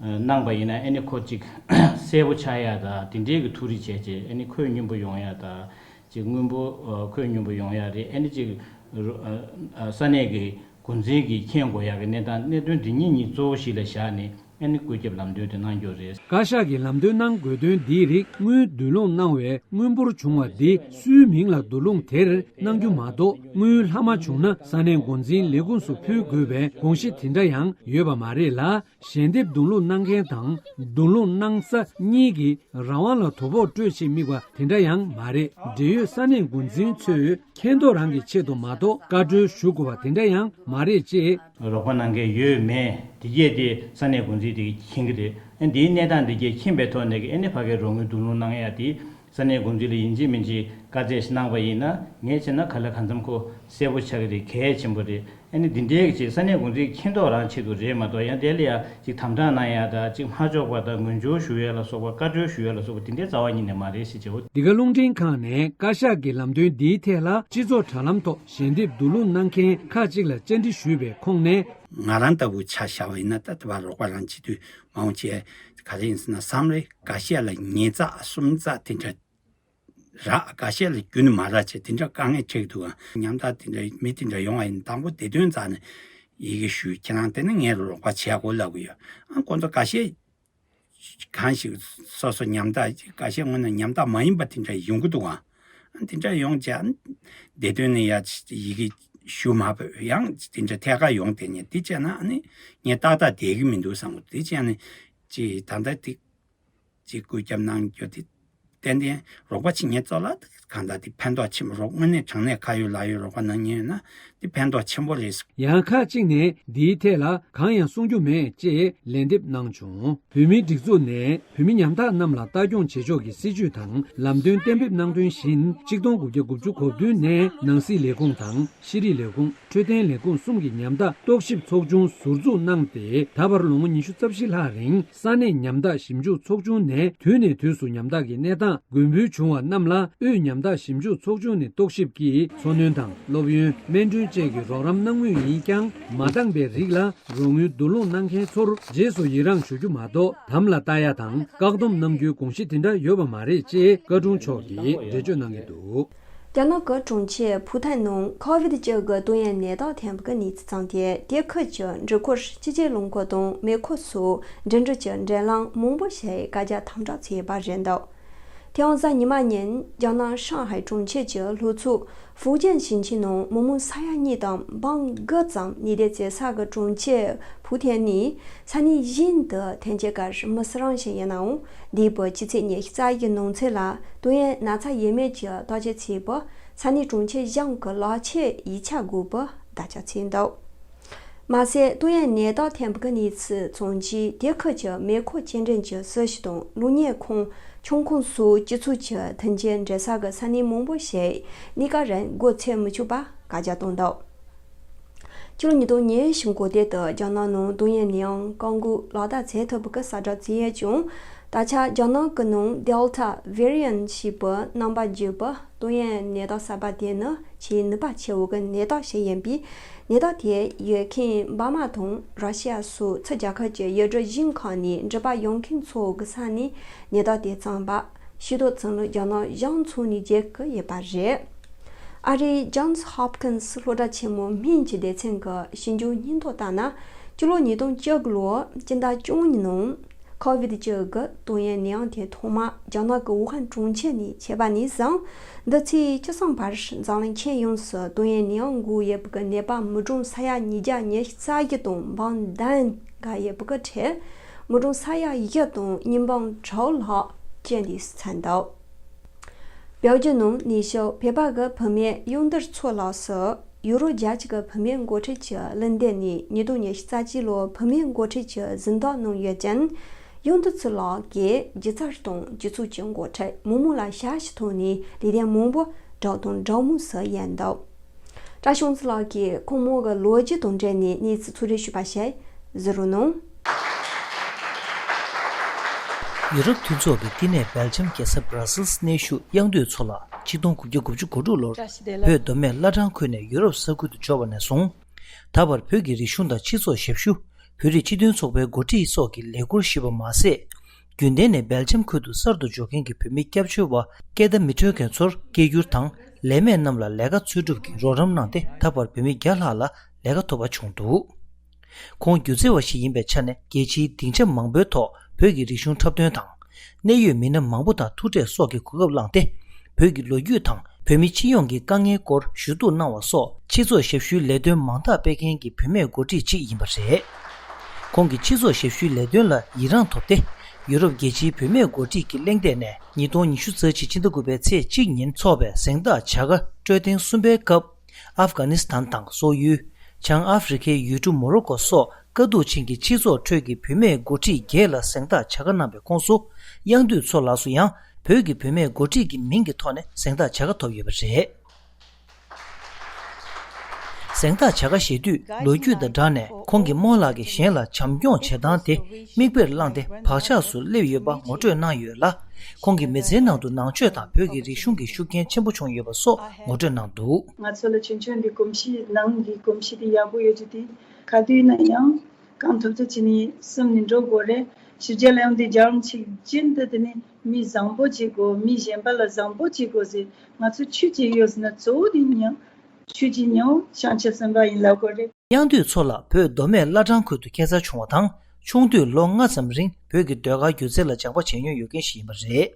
གནང་པ་ཡིན་ན། ཨ་ནི་ཁོ་གཅིག་གསལ་པོ་ཆགས་ཡ་དང་། དེ་འདྲའི་གི་ཐུགས་རེ་བྱས་བྱས། ཨ་ནི་ཁོད་སྙོམས་པོ་ཡོང་ཡ་དང་། གཅིག་དངུལ་འབོར་ཨ་ཁོད་སྙོམས་པོ་ཡོང་ཡ་རེད། ཨ་ནི་གཅིག་རུ་ཨ་ཨ་ས་གནས་ཀྱི་འགོ་འཛིན་གྱིས་མཁྱེན་དགོས་ཡ་གི་གནས་སྟངས། གནད་དོན་འདི་གཉིས་གཉིས་གཙོ་བོ་གཞི་ལ་བཞག་ནས། ཨ་ནི་བཀོད་ཁྱབ་ལམ་སྟོན་དེ་གནང་རྒྱུ་རེད། བཀའ་ཤག་གིས་ལམ་སྟོན་གནང་དགོས་དོན་འདིའི་རིགས། དངུལ་བསྡུ་སློང་གནང་བའི་དངུལ་འབོར་བྱུང་བ་འདི་སུའི་མིང་ལ་བསྡུ་སློང་དེར་གནང་རྒྱུ་མ་གཏོགས། དངུལ་ལྷག་མ་བྱུང་ན་ས་གནས་འགོ་འཛིན་ལས་ཁུངས་སུ་ཕུལ་དགོས་པའི་དགོངས་གཞི་དེ་འདྲ་ཡང་ཡོད་པ་མ་རེད་ལ། ཞལ་འདེབས་བསྡུ་སློང་གནང་མཁན་དང་བསྡུ་སློང་གནང་ས་གཉིས་ཀྱི་རང་དབང་ལ་དོ་ཕོག་སྤྲོད་ཆེད་དམིགས་པ་དེ་འདྲ་ཡང་མ་རེད། འབྲེལ་ཡོད་ས་གནས་འགོ་འཛིན་ཚོས་མཁྱེན་རྟོགས་རང་གི་ཆེད་དུ་མ་གཏོགས་བཀའ་འཁྲོལ་ཞུ་དགོས་པ་དེ་འདྲ་ཡང་མ་རེད་ཅེས། རོགས་པ་གནང་མཁན་ཡོད་མེད་དེ་གས་དེ་ས་གནས་འགོ་འཛིན་དེ་གིས་མཁྱེན་གྱི་རེད། ཨ་འདིའི་གནས་སྟངས་དེ་གས་མཁྱེན་པའི་ཐོག་ནས་ཀྱི་ཨ་ནི་ཕ་གིའི་རོགས་དངུལ་བསྡུ་སློང་གནང་ཡ་དེ་ས་གནས་འགོ་འཛིན་ལ་ཡིན་གཅིག་མིན་གཅིག་བཀའ་རྩད་ཞིག་གནང་པ་ཡིན་ན། ངས་བྱས་ན་ག་ལ་གང་འཚམ་ཁོ་གསལ་པོ་ཆགས་ཀྱི་རེད། གལ་ཆེན་པོ་རེད། ཨ་ནི་འདི་འདྲའི་གི་ཅིག་ས་གནས་འགོ་འཛིན་མཁྱེན་རྟོགས་རང་ཆེད་དུ་རེད་མ་གཏོགས། ཡང་དེ་ལ་ཡ་ཅིག་དམ་དྲག་གནང་ཡ་དང་། ཅིག་མ་འཇོག་པ་དང་ངོས་སྦྱོར་ཞུ་ཡ་ལ་སོགས་པ། བཀའ་འཁྲོལ་ཞུ་ཡ་ལ་སོགས་པ་དེ་འདྲའི་རྩ་བ་ཉིད་ནས་མ་རེད་ཟེར་བྱས། འོ། འདི་ག་རླུང་འཕྲིན་ཁང་ནས་བཀའ་ཤག་གི་ལམ་སྟོན་འདིའི་ཐད་ལ་སྤྱི་ཚོགས་དྲ་ལམ་ཐོག་ཞལ་འདེབས་བསྡུ་སློང་གནང་མཁན་ཁག་ཅིག་ལ་བཅར་འདྲི་ཞུས་པའི་ཁོངས་ནས། ང་རང་ལྟ་བུ་ཆ་བཞག་པ་ཡིན་ན། ད་ལྟ་བར་རོགས་པ་རང་བྱེད་དུས་མ་འོངས་བྱས་ག་རེ་ཡིན་ཟེར་ན། བསམ་རེ་འགའ་ཤས་ལ་ཉིས་ཚག་གསུམ་ཚག་དེ་འདྲ་རག་འགའ་ཤས་ལ་རྒྱུན་མ་རག་བྱས། དེ་འདྲ་དཀའ་ངལ་འཕྲད་འདུག་ཨ། ཉམ་ཐག་དེ་འདྲ་མི་དེ་འདྲ་ཡོང་བ་ཡིན། དང་པོ་དེ་དོན་རྩ་ནས་ཡི་གེ་ཞུས། ཁྱེད་རང་དེ་ནས་ངས་རོགས་པ་བྱེད་དགོས་ལབ་གི་ཡོད། ཨ། ཁོང་ཚོ་འགའ་ཤས་གང་ཞིག་སོ་སོ་ཉམ་ཐག་འགའ་ཤས་དངོས་གནས་ཉམ་ཐག་མ་ཡིན་པ་དེ་འདྲ་ཡོང་གི་འདུག་ཨ། ཨ། དེ་འདྲ་ཡོང་བྱས། ཨ། བདེ་དོན་ནས་ཡ་ཡི་གེ་ཞུ་མ་ཕོད། ཡང་དེ་འདྲ་ཐད་ཀར་ཡོང་བསྡད་ནས། དེ་བྱས་ན་ཨ་ནི་ངས་ཏག་ཏག་བསྡད་ཀྱི་མི་འདུག་བསམ་གི། དེ་བྱས་ནས་ཅིག་ད་ལྟ་དེ་ཅིག་བཀོད་ཁྱབ་གནང་རྒྱུ་དེ་ ཏན་ཏན་རོགས་པ་བྱེད་མཁན་ཚོ་ལ་གང་ལྟར་དེ་ཕན་ཐོགས་ཆེན་པོ་རོགས། དངོས་གནས་དྲང་གནས་ཁ་ཡོད་ལག་ཡོད་རོགས་པ་གནང་མཁན་ཡོད་ན་དེ་ཕན་ཐོགས་ཆེན་པོ་རེད། ཡང་ཁག་ཅིག་ནས་འདིའི་ཐད་ལ་གང་ཡང་གསུང་རྒྱུ་མེད་ཅེས་ལན་འདེབས་གནང་བྱུང་། བོད་མིའི་སྒྲིག་འཛུགས་ནས་བོད་མི་ཉམ་ཐག་རྣམས་ལ་ལྟ་སྐྱོང་བྱེད་ཕྱོགས་ཀྱི་སྲིད་ཇུས་དང་ལམ་སྟོན་གཏན་འབེབས་གནང་དོན་བཞིན། གཅིག་སྟོང་དགུ་བརྒྱ་དགུ་བཅུ་གོ་བདུན་ནས་ནང་སྲིད་ལས་ཁུངས་དང་། ཤེས་རིག་ལས་ཁུངས། འཕྲོད་བསྟེན་ལས་ཁུངས་གསུམ་གྱི་ཉམ་ཐག་རྟོག་ཞིབ་ཚོགས་ཆུང་ཟུར་འཛུགས་གནང་སྟེ། ད་བར་ལོ་ངོ་ཉི་ཤུ་རྩ་བཞི་ལྷག་རིང་ས་གནས་ཉམ་ཐག་ཞིབ་འཇུག་ཚོགས་ཆུང་ནས་དུས་ནས་དུས་སུ་ཉམ་ཐག་གི་གནས་སྟངས་དགོས་འབུལ་བྱུང་བ་རྣམས་ལ། དབུས་ཉམ་ཐག་ཞིབ་འཇུག་ཚོགས་ཆུང་ནས་རྟོག་ཞིབ་ཀྱིས་འཚོ་སྣོན་དང་སློབ་ཡོན། སྨན་གྲོན་བཅས་ཀྱི་རོགས་རམ་གནང་མུས་ཡིན་ཀྱང་། མ་འདང་པའི་རིགས་ལ་རོགས་དངུལ་བསྡུ་སློང་གནང་མཁན་ཚོར་རྗེས་སུ་ཡི་རངས་ཞུ་རྒྱུ་མ་གཏོགས། དམ་ལ་བཏགས་ཡ་དང་བཀག་སྡོམ་གནང་རྒྱུའི་དགོངས་གཞི་དེ་འདྲ་ཡོད་པ་མ་རེད་ཅེས་བཀའ་དྲུང་མཆོག་གིས་འགྲེལ་བརྗོད་གནང་གི་འདུག། རྒྱ་ནག་གི་གྲོང་ཁྱེར་ཕུའུ་ཐན་ནང་ཁོ་ཝིད་བཅུ་གི་ཏོག་དབྱིབས་ནད་རྟགས་ཐོན་པ་གི་གནས་ཚུལ་བྱུང་སྟེ། དེ་ཁུལ་གྱི་འགྲུལ་འཁོར་སྤྱི་ཁྱབ་རླངས་འཁོར་དང་མེ་འཁོར་སོགས་འགྲིམ་འགྲུལ་གྱི་འགྲན་ལམ་མང་པོ་ཞིག་བཀག་རྒྱ་དམ་དྲག་བྱས་པ་རེད་འདུག། དེ་ཡང་གཟའ་ཉི་མ་ཉིན་རྒྱ་ནག་ཧྲང་ཧའེ་གྲོང་ཁྱེར་གྱི་ལྷོ་ཕྱོགས་ཧྥུའུ་ཅན་ཞིང་ཆེན་ནང་མི་མང་ས་ཡ་གཉིས་དང་འབུམ་དགུ་ཙམ་ནུས་ལྡན་བྱེད་ས་གི་གྲོང་ཁྱེར་ཕུའུ་ཐན་ནས་ས་གནས་གཞན་དུ་ཐོན་སྐྱེད་ག་རེ་མི་སྲིད་རང་བཞིན་ཡིན་ནའང་། འདས་པའི་ཕྱི་ཚེས་ཉི་ཤུ་རྩ་བཞི་གི་ནང་ཚུད་ལ་ཏོག་དབྱིབས་ན་ཚ་ཡོད་མེད་ཀྱི་བརྟག་དཔྱད་བྱས་པར་ས་གནས་གྲོང་ཁྱེར་གཞན་གྱི་ལག་ཁྱེར་ཡིག་ཆ་དགོས་པར་བརྡ་ཁྱབ་བྱས་འདུག། མ་ཟད་ཏོག་དབྱིབས་ནད་རྟགས་ཐོན་པ་གི་གནས་ཚུལ་བྱུང་རྗེས་དེ་ཁུལ་གྱི་མེ་འཁོར་སྐྱེལ་འདྲེན་གྱི་སྲི་ཞུ་དང་གློག་བརྙན་ཁང་། ཆང་ཁང་སོགས་སྤྱི་ཚོགས་ཀྱི་མཐུན་རྐྱེན་འགྲན་ས་གི་ས་གནས་མང་པོ་ཞིག་གནས་སྐབས་རིང་སྒོ་ཕྱེ་མི་ཆོག་པ་བཀག་རྒྱ་བཏང་འདུག། ཕྱི་ལོ་ཉིས་སྟོང་ཉི་ཤུ་འགོ་སྟོད་དུ་རྒྱ་ནག་ནང་ཏོག་དབྱིབས་ནད་ཡམས་བཀག་འགོག་ལག་བསྟར་བྱེད་ཐུབ་པ་གི་གསལ་བསྒྲགས་བྱས་ཡོད་ཀྱང་། ད་ཆ་རྒྱ་ནག་གི་ནང་Delta variant ཞེས་པའི་རྣམ་པ་བརྒྱུད་པའི་ཏོག་དབྱིབས་ནད་རྟགས་གསར་པ་དེ་ནི་ཆེས་ནུས་པ་ཆེ་བོ་གི་ནད་རྟགས་ཤིག་ཡིན་པས། ནད་རྟགས་དེ་ཡོད་མཁན་འབར་མ་དང་ར་ཤི་ཡ་སོགས་ཚུར་རྒྱལ་ཁབ་ཀྱི་ཡུལ་གྲུ་གཞན་ཁག་ནས་འགྲུལ་པ་ཡོང་མཁན་ཚོ་གི་ས་ནས་ནད་རྟགས་དེ་བྱུང་བ། ཤེས་རྟོགས་བྱུང་ལུགས་རྒྱ་ནག་གཞུང་ཚོ་ནས་བརྗོད་ཀྱི་ཡོད་པ་རེད། ཨ་རིའི་Johns Hopkins སློབ་གྲྭ་ཆེན་མོའི་སྨན་གྱི་སྡེ་ཚན་གྱི་ཞིབ་འཇུག་སྙན་ཐོ་ལྟར་ན། སྤྱི་ལོ་ཉིས་སྟོང་བཅུ་དགུ་ལོར་སྤྱི་ཟླ་བཅུ་གཉིས་ནང་ཁོ་ཝིད་བཅུ་གི་ཏོག་དབྱིབས་ནད་ཡམས་དེ་ཐོག་མ་རྒྱ་ནག་གི་ཝུ་ཧན་གྲོང་ཁྱེར་ནས་མཆེད་པ་ནས་བཟུང་། འདི་ཚེས་བཅུ་གསུམ་བར་འཛམ་གླིང་ཁྱོན་ཡོངས་སུ་ཏོག་དབྱིབས་ནད་ཡམས་འགོས་ཡོད་པའི་ནད་པ་མི་གྲངས་ས་ཡ་ཉིས་བརྒྱ་ཉི་ཤུ་རྩ་བཞི་དང་འབུམ་བདུན་འགོས་ཡོད་པའི་ཁྲོད། མི་གྲངས་ས་ཡ་བཞི་དང་གཉིས་འབུམ་དྲུག་ལྷག་རྐྱེན་འདས་སུ་ཕྱིན་འདུག། བོད་བརྒྱུད་ནང་ནུས་ཤུགས་བོད་པ་གི་བུད་མེད་གཡུང་དར་ཚོ་ལགས་སུ་ཡུ་རོབ་རྒྱལ་སྤྱི་གི་བུད་མེད་འགོ་ཁྲིད་ཀྱི་གླེང་སྟེགས་ནས་ཉིས་སྟོང་ཉི་ཤུ་རྩ་གཅིག་ལོའི་བུད་མེད་འགོ་ཁྲིད་ཀྱི་གཟེངས་རྟགས་གནང་ཡོད་ཅིང་། གཡུང་དར་ཚོ་ལགས་ཀྱིས་སྒྱུ་རྩལ་དང་སྤྱི་ཚོགས་ཀྱི་འགོ་ཁྲིད་མི་མང་ལ་ཞབས་ཕྱི་ཐོག་ནས་ལས་དོན་མང་པོ་སྒྲུབ་དང་སྒྲུབ་མུས་སུ་ཡོད་འདུག། བཀྲ་ཤིས་དབང་འདུས་ལགས་ཀྱིས་ཁོང་མོ་གི་ལོ་རྒྱུས་དང་འབྲེལ་ནས་གནས་ཚུལ་ཕྱོགས་བསྒྲིགས་ཞུས་པ་ཞིག་གཟིགས་རོགས་གནང་། ཡུ་རོབ་མཐུན་ཚོགས་ཀྱི་བསྟི་གནས་སྦེལ་ཇམ་རྒྱལ་ས་བྷ་ར་སིལ་གནས་བཞུགས་གཡང་འདུས་མཚོ་ལགས་གཅིག་སྟོང་དགུ་བརྒྱ་དགུ་བཅུ་གོ་དྲུག་ལོར་བོད་མདོ་སྨད་བླ་བྲང་ཁུལ་ནས་ཡུ་རོབ་ས་ཁུལ་དུ་འབྱོར་བ་ནས་བཟུང་། ད་བར་བོད་ཀྱི་རིག་གཞུང་དང་སྤྱི་ཚོགས་ཞབས་ཞུ། བོད་རིགས་སྤྱི་མཐུན་ཚོགས་པའི་འགོ་ཁྲིད་སོགས་ཀྱི་ལས་ཁུར་ཞུས་པ་མ་ཟད། རྒྱུན་ལྡན་ནས་སྦེལ་ཇམ་ཁུལ་དུ་གསར་དུ་འབྱོར་མཁན་གྱི་བོད་མི་སྐྱབས་བཅོལ་བ་སྐད་བརྡ་མི་འཕྲོད་མཁན་ཚོར་སྐད་སྒྱུར་དང་། ལས་མེད་རྣམས་ལ་ལས་ཀ་འཚོལ་སྒྲུབ་ཀྱི་རོགས་རམ་གནང་སྟེ། ད་བར་བོད་མི་བརྒྱ་ལྷག་ལ་ལས་ཀ་ཐོབ་པ་བྱུང་འདུག། ཁོང་སྒྱུ་རྩལ་བ་ཞིག་ཡིན་པའི་ཆ་ནས། རྒྱལ་སྤྱིའི་སྡིངས་ཆ་མང་པོའི་ཐོག་བོད་ཀྱི་རིག་གཞུང་འཁྲབ་སྟོན་དང་། གནད་ཡོད་མི་སྣ་མང་པོ་དང་ཐུག་འཕྲད་སོགས་ཀྱི་གོ་སྐབས་བླངས་ཏེ། བོད་ཀྱི་ལོ་རྒྱུས་དང་། བོད་མི་སྤྱི་ཡོངས་ཀྱི་དཀའ་ངལ་སྐོར་ཞུ་གཏུག་གནང་བ་སོགས། སྤྱི་ཚོགས་ཞབས་ཞུའི་ལས་དོན་མང་དག་སྤེལ་མཁན་གྱི་བུད་མེད་འགོ་ཁྲིད་ཅིག་ཡིན་པ་རེད། ཁོང་གིས་སྤྱི་ཚོགས་ཞབས་ཞུའི་ལས་དོན་ལ་ཡི་རངས་ཐོབ་སྟེ། ཡུ་རོབ་རྒྱལ་སྤྱིའི་བུད་མེད་འགོ་ཁྲིད་ཀྱི་གླེང་སྟེགས་ནས་ཉིས་སྟོང་ཉི་ཤུ་རྩ་གཅིག་ཕྱི་ཟླ་དགུ་པའི་ཚེས་གཅིག་ཉིན་འཚོགས་པའི་གཟེངས་རྟགས་བྱ་དགའ་སྤྲོད་ཐེངས་གསུམ་པའི་སྐབས། ཨབ་གྷ་ནི་སི་ཐན་དང་སོག་ཡུལ། བྱང་ཨ་ཧྥེ་རི་ཁའི་ཡུལ་གྲུ་མོ་རོ་ཀོ་སོགས་དཀའ་སྡུག་ཅན་གྱི་སྤྱི་ཚོགས་ཁྲོད་ཀྱི་བུད་མེད་འགོ་ཁྲིད་བརྒྱད་ལ་གཟེངས་རྟགས་བྱ་དགའ་གནང་བའི་ཁོངས་སུ། གཡང་འདུས་མཚོ་ལགས་སུ་ཡང་བོད་ཀྱི་བུད་མེད་འགོ་ཁྲིད་ཀྱི་མིང་གི་ཐོག་ནས་གཟེངས་རྟགས་བྱ་དགའ་ཐོབ་ཡོད་པ་རེད། གཟེངས་རྟགས་བྱ་དགའ་བཞེས་དུས་ལོ་རྒྱུས་དང་སྦྲགས་ནས། ཁོང་གིས་རྨོ་ལགས་ཀྱིས་གཞན་ལ་བྱམས་སྐྱོང་བྱེད་སྟངས་དེ་མིག་དཔེར་བླངས་ཏེ་བག་ཆགས་སུ་སླེབས་ཡོད་པ་ངོ་སྤྲོད་གནང་ཡོད་ལ། ཁོང་གིས་མི་ཚེའི་ནང་དུ་ནང་ཆོས་དང་བོད་ཀྱི་རིག་གཞུང་གི་ཤུགས་རྐྱེན་ཆེན་པོ་བྱུང་ཡོད་པ་སོགས་ངོ་སྤྲོད་གནང་འདུག། ང་ཚོ་ལ་ཆུང་ཆུང་འདི་གོམས་གཤིས་ནང་གི་གོམས་གཤིས་དེ་ཡག་པོ་ཡོད་རྒྱུ་དེ་ག་དུས་ན་ཡང་། གང་ཐུབ་ཐུབ་བྱས་ནས་སེམས་ནས་འགྲོ་དགོས་རེད། ཕྱི་རྒྱལ་ལ་ཡོང་དུས་རྒྱལ་བ་རིན་པོ་ཆེ་རྒྱུན་དུ་དེ་ནས་མི་བཟང་པོ་བྱེད་དགོས། མི་གཞན་པ་ལ་བཟང་པོ་བྱེད་དགོས་ཟེར། ང་ཚོ་ཆོས་བྱེད་ཡོད་ཟེར་ན་གཙོ་བོ་དེ་མྱང་། ཆོས་བྱེད་མྱང་བྱང་ཆུབ་སེམས་དཔའ་ཡིན་ལབ་དགོས་རེད། གཡང་འདུས་མཚོ་ལགས་བོད་མདོ་སྨད་བླ་བྲང་ཁུལ་དུ་སྐྱེས་འཚར་བྱུང་བ་དང་། ཆུང་དུས་ལོ་ལྔ་ཙམ་རིང་བོད་ཀྱི་ཟློས་གར་སྒྱུ་རྩལ་ལ་སྦྱངས་པ་བྱས་མྱོང་ཡོད་མཁན་ཞིག་ཡིན་པ་རེད།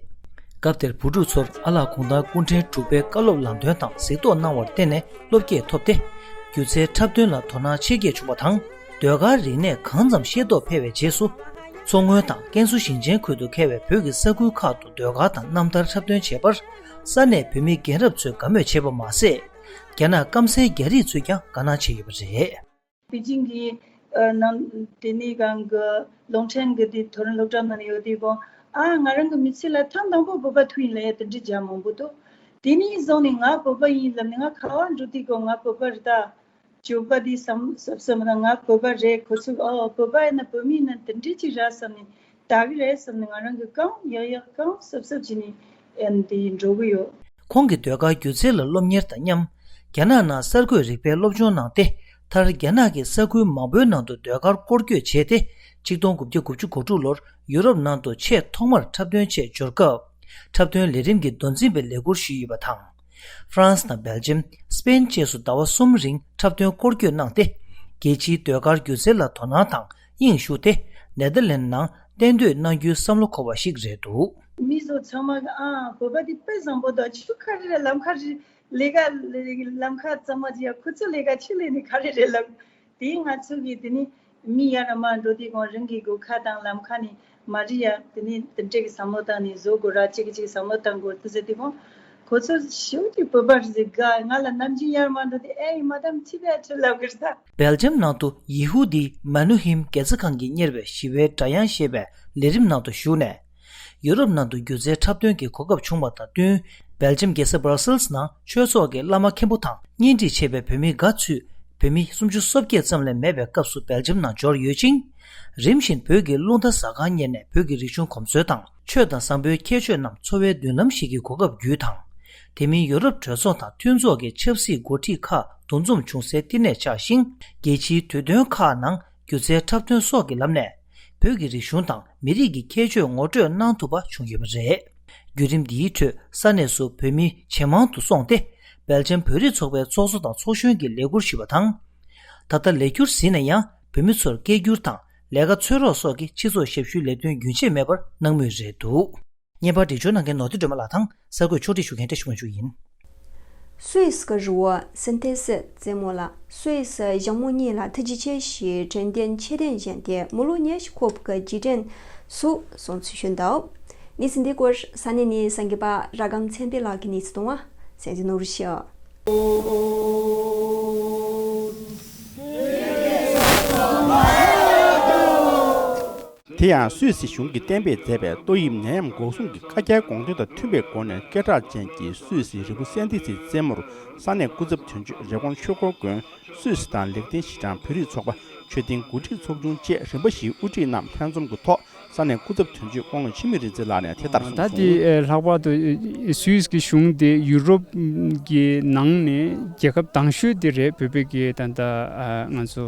སྐབས་དེར་བུ་ཕྲུག་ཚོར་ཨ་ལགས་གུང་ཐང་སྐུ་ཕྲེང་དྲུག་པའི་བཀའ་སློབ་ལམ་སྟོན་དང་གཟིགས་རྟོག་གནང་བར་བརྟེན་ནས་བློ་སྐྱེད་ཐོབ་སྟེ། སྒྱུ་རྩལ་འཁྲབ་སྟོན་ལ་དོ་སྣང་ཆེ་སྐྱེད་བྱུང་བ་དང་། ཟློས་གར་རིག་གནས་གང་ཙམ་ཤེས་རྟོགས་འཕེལ་བའི་རྗེས་སུ། མཚོ་སྔོན་དང་ཀན་སུའུ་ཞིང་ཆེན་ཁུལ་དུ་འཁེལ་བའི་བོད་ཀྱི་ས་ཁུལ་ཁག་ཏུ་ཟློས་གར་དང་རྣམ་ཐར་འཁྲབ་སྟོན་བྱས་པར། ས་གནས་བོད་མི་རྒན་རབས་ཚོས་དགའ་མོས་བྱས་པ་མ་ཟད། རྒྱ་ནག་སྐམ་སའི་རྒྱ་རིགས་ཚོས་ཀྱང་དགའ་སྣང་བྱས་ཡོད་པ་རེད། པེ་ཅིང་གི་ཨ་ནང་དེ་ནས་གང་གི་ལུང་ཕྲན་གི་དེ་མཐོ་རིམ་སློབ་གྲྭ་ནང་ཡོད་དུས་གོང་ཨ་ང་རང་གི་མི་ཚེ་ལ་ཐེངས་དང་པོ་བོད་པ་ཐུག་ཡིན་ལ་ཡ་དེ་འདྲའི་རྒྱ་མང་པོ་འདུག་དེ་ནས་བཟུང་ནས་ང་བོད་པ་ཡིན་ལབ་ནས་ང་ག་བ་འགྲོ་དུས་གོང་ང་བོད་པ་རེད་ད། སྤྱོད་པ་འདི་བསམ་བསམ་བསམ་ན་ང་བོད་པ་རེད། ཁོ་ཚོ་ཨོ་བོད་པ་ཡིན་ན་བོད་མི་ཡིན་ན་དེ་འདྲས་ཅིག་རེད་བསམ་ནས་ད་གི་རེད་བསམ་ནས་ང་རང་གི་གང་ཡག་ཡག་གང་གསབ་གསབ་བྱས་ནས་ཨེམ་དེ་འགྲོ་གི་ཡོད། ཁོང་གིས་ཟློས་གར་སྒྱུ་རྩལ་ལ་སློབ་གཉེར་དང་མཉམ། རྒྱ་ནག་ནང་གསར་འགོད་རིག་པའི་སློབ་སྦྱོང་གནང་སྟེ། མཐར་རྒྱ་ནག་གི་ས་ཁུལ་མང་པོའི་ནང་དུ་ཟློས་གར་སྐོར་སྐྱོད་བྱས་ཏེ། ཆིག་སྟོང་དགུ་བརྒྱ་དགུ་བཅུ་གོ་དྲུག་ལོར་ཡུ་རོབ་ནང་དུ་ཆེས་ཐོག་མར་འཁྲབ་སྟོན་ཆེད་འབྱོར་སྐབས། འཁྲབ་སྟོན་ལས་རིམ་གྱི་མདོ་འཛིན་པའི་ལས་འཁུར་ཞུས་ཡོད་པ་དང་། ཧྥ་རན་སི་དང་སྦེལ་ཇམ། སྤེན་བཅས་སུ་ཟླ་བ་གསུམ་རིང་འཁྲབ་སྟོན་སྐོར་སྐྱོད་གནང་སྟེ། རྒྱལ་སྤྱིའི་ཟློས་གར་སྒྱུ་རྩལ་ལ་དོ་སྣང་དང་དབྱིངས་ཞུགས་ཏེ། ནེ་དར་ལེན་ནང་གཏན་སྡོད་གནང་རྒྱུའི་བསམ་བློ་འཁོར་བ་ཞིག་རེད་འདུག་མི་ཚོ་ཚང་མ་གི་ཨ་བོད་པ་འདི་དཔེ་བཟང་པོ་འདུག་ཆུ་ཁ་རེ་རེ་ལམ་ཁ་རེ་ལས་ཀ་ལམ་ཁ་གཙང་མ་ཅིག་ཡ་ཁོ་ཚོ་ལས་ཀ་ཆུ་ལས་ནི་ག་རེ་རེད་ལབ། དེ་ང་ཚོ་གི་དེ་ནི་མི་ཡར་མར་འགྲོ་དུས་གོང་རང་གི་སྒོ་ཁ་དང་ལམ་ཁ་ནི་མ་རི་ཡ་དེ་ནི་དེ་འདྲས་ཀྱི་བསམ་བློ་བཏང་ནས་བཟོ་དགོས་ར་གཅིག་གིས་གཅིག་བསམ་བློ་བཏང་དགོས་དུ་ཟེར་དུས་གོང་ཁོ་ཚོ་ཞེ་པོ་ཅིག་བོད་པ་རེད་ཟེར་ག་ང་ལ་ནམ་རྒྱུན་ཡར་མར་འགྲོ་དུས་ཨེ་ཡི་མ་དམ་ཚིག་པའི་ཁྲི་ལབ་གི་རེད་ད། སྦེལ་ཇམ་ནང་དུ་ཡེ་ཧུ་དི་མ་ནུ་ཧིམ་རྒྱལ་ས་ཁང་གིས་གཉེར་བའི་ཞི་བའི་སྒྲ་དབྱངས་ཞེས་པའི་ལས་རིམ་ནང་དུ་ཞུགས་ནས། ཡུ་རོབ་ནང་དུ་སྒྱུ་རྩལ་འཁྲབ་སྟོན་གྱི་གོ་སྐབས་བྱུང་བ་དང་བསྟུན། སྦེལ་ཇམ་རྒྱལ་ས་སྦར་སེལ་སི་ནང་ཆོས་ཚོགས་ཀྱི་བླ་མ་མཁན་པོ་དང་གཉེན་སྒྲིག་བྱས་པའི་བོད་མི་འགའ་ཚུད། བོད་མི་སུམ་ཅུ་སོ་བརྒྱད་ཙམ་ལས་མེད་པའི་སྐབས་སུ་སྦེལ་ཇམ་ནང་འབྱོར་ཡོད་ཅིང་། རིམ་བཞིན་བོད་ཀྱི་རླུང་རྟ་ཟ་ཁང་གཉེར་ནས་བོད་ཀྱི་རིག་གཞུང་གོམས་སྲོལ་དང་ཆོས་དང་བཟང་པོའི་ཁྱད་ཆོས་རྣམས་འཚོ་བའི་མདུན་ལམ་ཞིག་གི་གོ་སྐབས་བརྒྱུད་དང་། དེ་མིན་ཡུ་རོབ་གྲོས་ཚོགས་དང་མཐུན་ཚོགས་ཀྱི་ཆབ་སྲིད་འགོ་ཁྲིད་ཁག་འདུ་འཛོམས་བྱུང་སའི་བསྟི་གནས་ཆགས་ཤིང་། རྒྱལ་སྤྱིའི་དུས་སྟོན་ཁག་ནང་། སྒྱུ་རྩལ་འཁྲབ་སྟོན་སོགས་ཀྱི་ལམ་ནས། བོད་ཀྱི་རིག་གཞུང་དང་མི་རིགས་ཀྱི་ཁྱད་ཆོས་ངོ་སྤྲོད་གནང་ཐུབ་པ་བྱུང་ཡོད་པ་རེད། བརྒྱུད་རིམ་འདིའི་ཁྲོད་ས་གནས་སུ་བོད་མི་ཇེ་མང་དུ་སོང་སྟེ། སྦེལ་ཇམ་བོད་རིགས་ཚོགས་པའི་ཚོགས་གཙོ་དང་ཚོགས་གཞོན་གྱི་ལས་ཁུར་ཞུས་པ་དང་། ད་ལྟ་ལས་འཁྱུར་ཟིན་ན་ཡང་བོད་མི་ཚོར་སྐད་སྒྱུར་དང་ལས་ཀ་འཚོལ་རོགས་སོགས་ཀྱི་སྤྱི་ཚོགས་ཞབས་ཞུའི་ལས་དོན་རྒྱུན་ཆད་མེད་པར་གནང་མུས་རེད་འདུག་བརྙན་པར་འབྲི་སྦྱོར་གནང་མཁན་ནོར་བུ་སྒྲོལ་མ་ལགས་དང་གསར་འགོད་ཕྱོགས་སྒྲིག་ཞུ་མཁན་བཀྲ་ཤིས་དབང་ཕྱུག་ཡིན། སུད་སི་གི་རི་བོ་སན་ཏེ་སི་རྩེ་མོ་ལ་སུད་སི་ཞང་མོ་གཉིས་ལ་ཐུགས་རྗེ་ཆེ་ཞེས་དྲན་རྟེན་ཆེ་ལྡན་བཞེངས་ཏེ་མི་ལོ་ཉི་ཤུ་འཁོར་བའི་རྗེས་དྲན་སུ་སོང་ཚུལ་ཞུ་འདུག་གནས་ཚུལ་འདི་སྐོར་ས་གནས་ནས་གསར་འགོད་པ་ར་སྒམ་ཚེ་འཕེལ་ལགས་ཀྱིས་གནས་ཚུལ་བཏང་བ་གསན་གཟིགས་གནང་རོགས་ཞུ། དེ་ཡང་སུད་སི་གཞུང་གིས་གཏན་འབེབས་མཛད་པའི་ཏོག་དབྱིབས་ནད་ཡམས་འགོག་སྲུང་གི་བཀའ་རྒྱའི་དགོངས་དོན་དང་མཐུན་པའི་སྒོ་ནས་སྐད་གྲགས་ཅན་གྱི་སུད་སི་རི་བོ་སན་ཏི་སི་རྩེ་མོར་ས་གནས་སྐུ་ཚབ་དོན་གཅོད་རེ་ཀོན་ཆོས་འཁོར་མགོན། སུད་སི་དང་ལེགས་ལྡན་ཞི་ཁྲང་བོད་རིགས་ཚོགས་པ། ཆོས་ལྡན་འགོ་ཁྲིད་ཚོགས་ཆུང་བཅས་རིམ་པ་བཞིའི་དབུ་ཁྲིད་རྣམས་ལྷན་འཛོམས་ཀྱི་ཐོག་ས་གནས་སྐུ་ཚབ་དོན་གཅོད་སྐུ་ངོ་འཆི་མེད་རིག་འཛིན་ལགས་ནས་དེ་ལྟར་གསུངས་ད་སོང་། དེ་ལྷག་པར་དུ་སུད་སི་གི་གཞུང་དེ་ཡུ་རོབ་ཀྱི་ནང་ནས་རྒྱལ་ཁབ་དང་ཤོས་དེ་རེད། བོད་པའི་གི་ད་ལྟ་ང་ཚོ།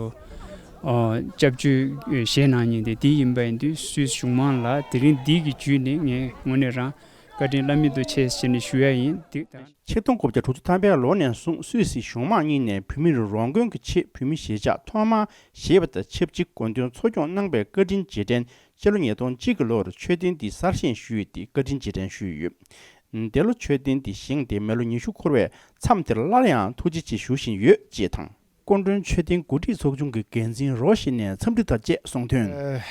ཨོ། སྐྱབས་བཅོལ་བཞེས་གནང་མཁན་དེ་དེ་ཡིན་པ་ཡིན་དུས་སུད་སི་གཞུང་མང་ལ་དེ་རིང་འདི་གི་བརྒྱུད་ནས་ངས་དངོས་གནས་རང་བཀའ་དྲིན་བླ་མེད་དུ་ཆེ་ཞེས་ནས་ཞུ་ཡ་ཡིན། དེ་ཆིག་སྟོང་དགུ་བརྒྱ་དྲུག་ཅུ་ཐམ་པའི་ལོ་ནས་བཟུང་སུད་སི་གཞུང་མང་གཉིས་ནས་བོད་མིར་རོགས་མགོན་གྱི་ཆེད་བོད་མི་གཞིས་ཆགས་ཐོག་མར་གཞིས་པ་དང་ཆབས་ཅིག་དགོས་འདུན་འཚོ་སྐྱོང་གནང་བའི་བཀའ་དྲིན་རྗེས་དྲན་སྤྱི་ལོ་ཉིས་སྟོང་གཅིག་གི་ལོར་མཆོད་རྟེན་འདི་གསར་བཞེངས་ཞུས་ཏེ་བཀའ་དྲིན་རྗེས་དྲན་ཞུས་ཡོད། འདི་ལོ་མཆོད་རྟེན་འདི་བཞེངས་ཏེ་མི་ལོ་ཉི་ཤུ་འཁོར་བའི་མཚམས་དེར་སླར་ཡང་ཐུགས་རྗེ་ཆེ་ཞུ་བཞིན་ཡོད་ཅེས་དང་། སྐུ་མགྲོན་མཆོད་རྟེན་འགོ་ཁྲིད་ཚོགས་ཆུང་གི་འགན་འཛིན་རོ་ཞི་ནས་འཚམས་འདྲི་དང་བཅས་གསུངས་དོན། Äh,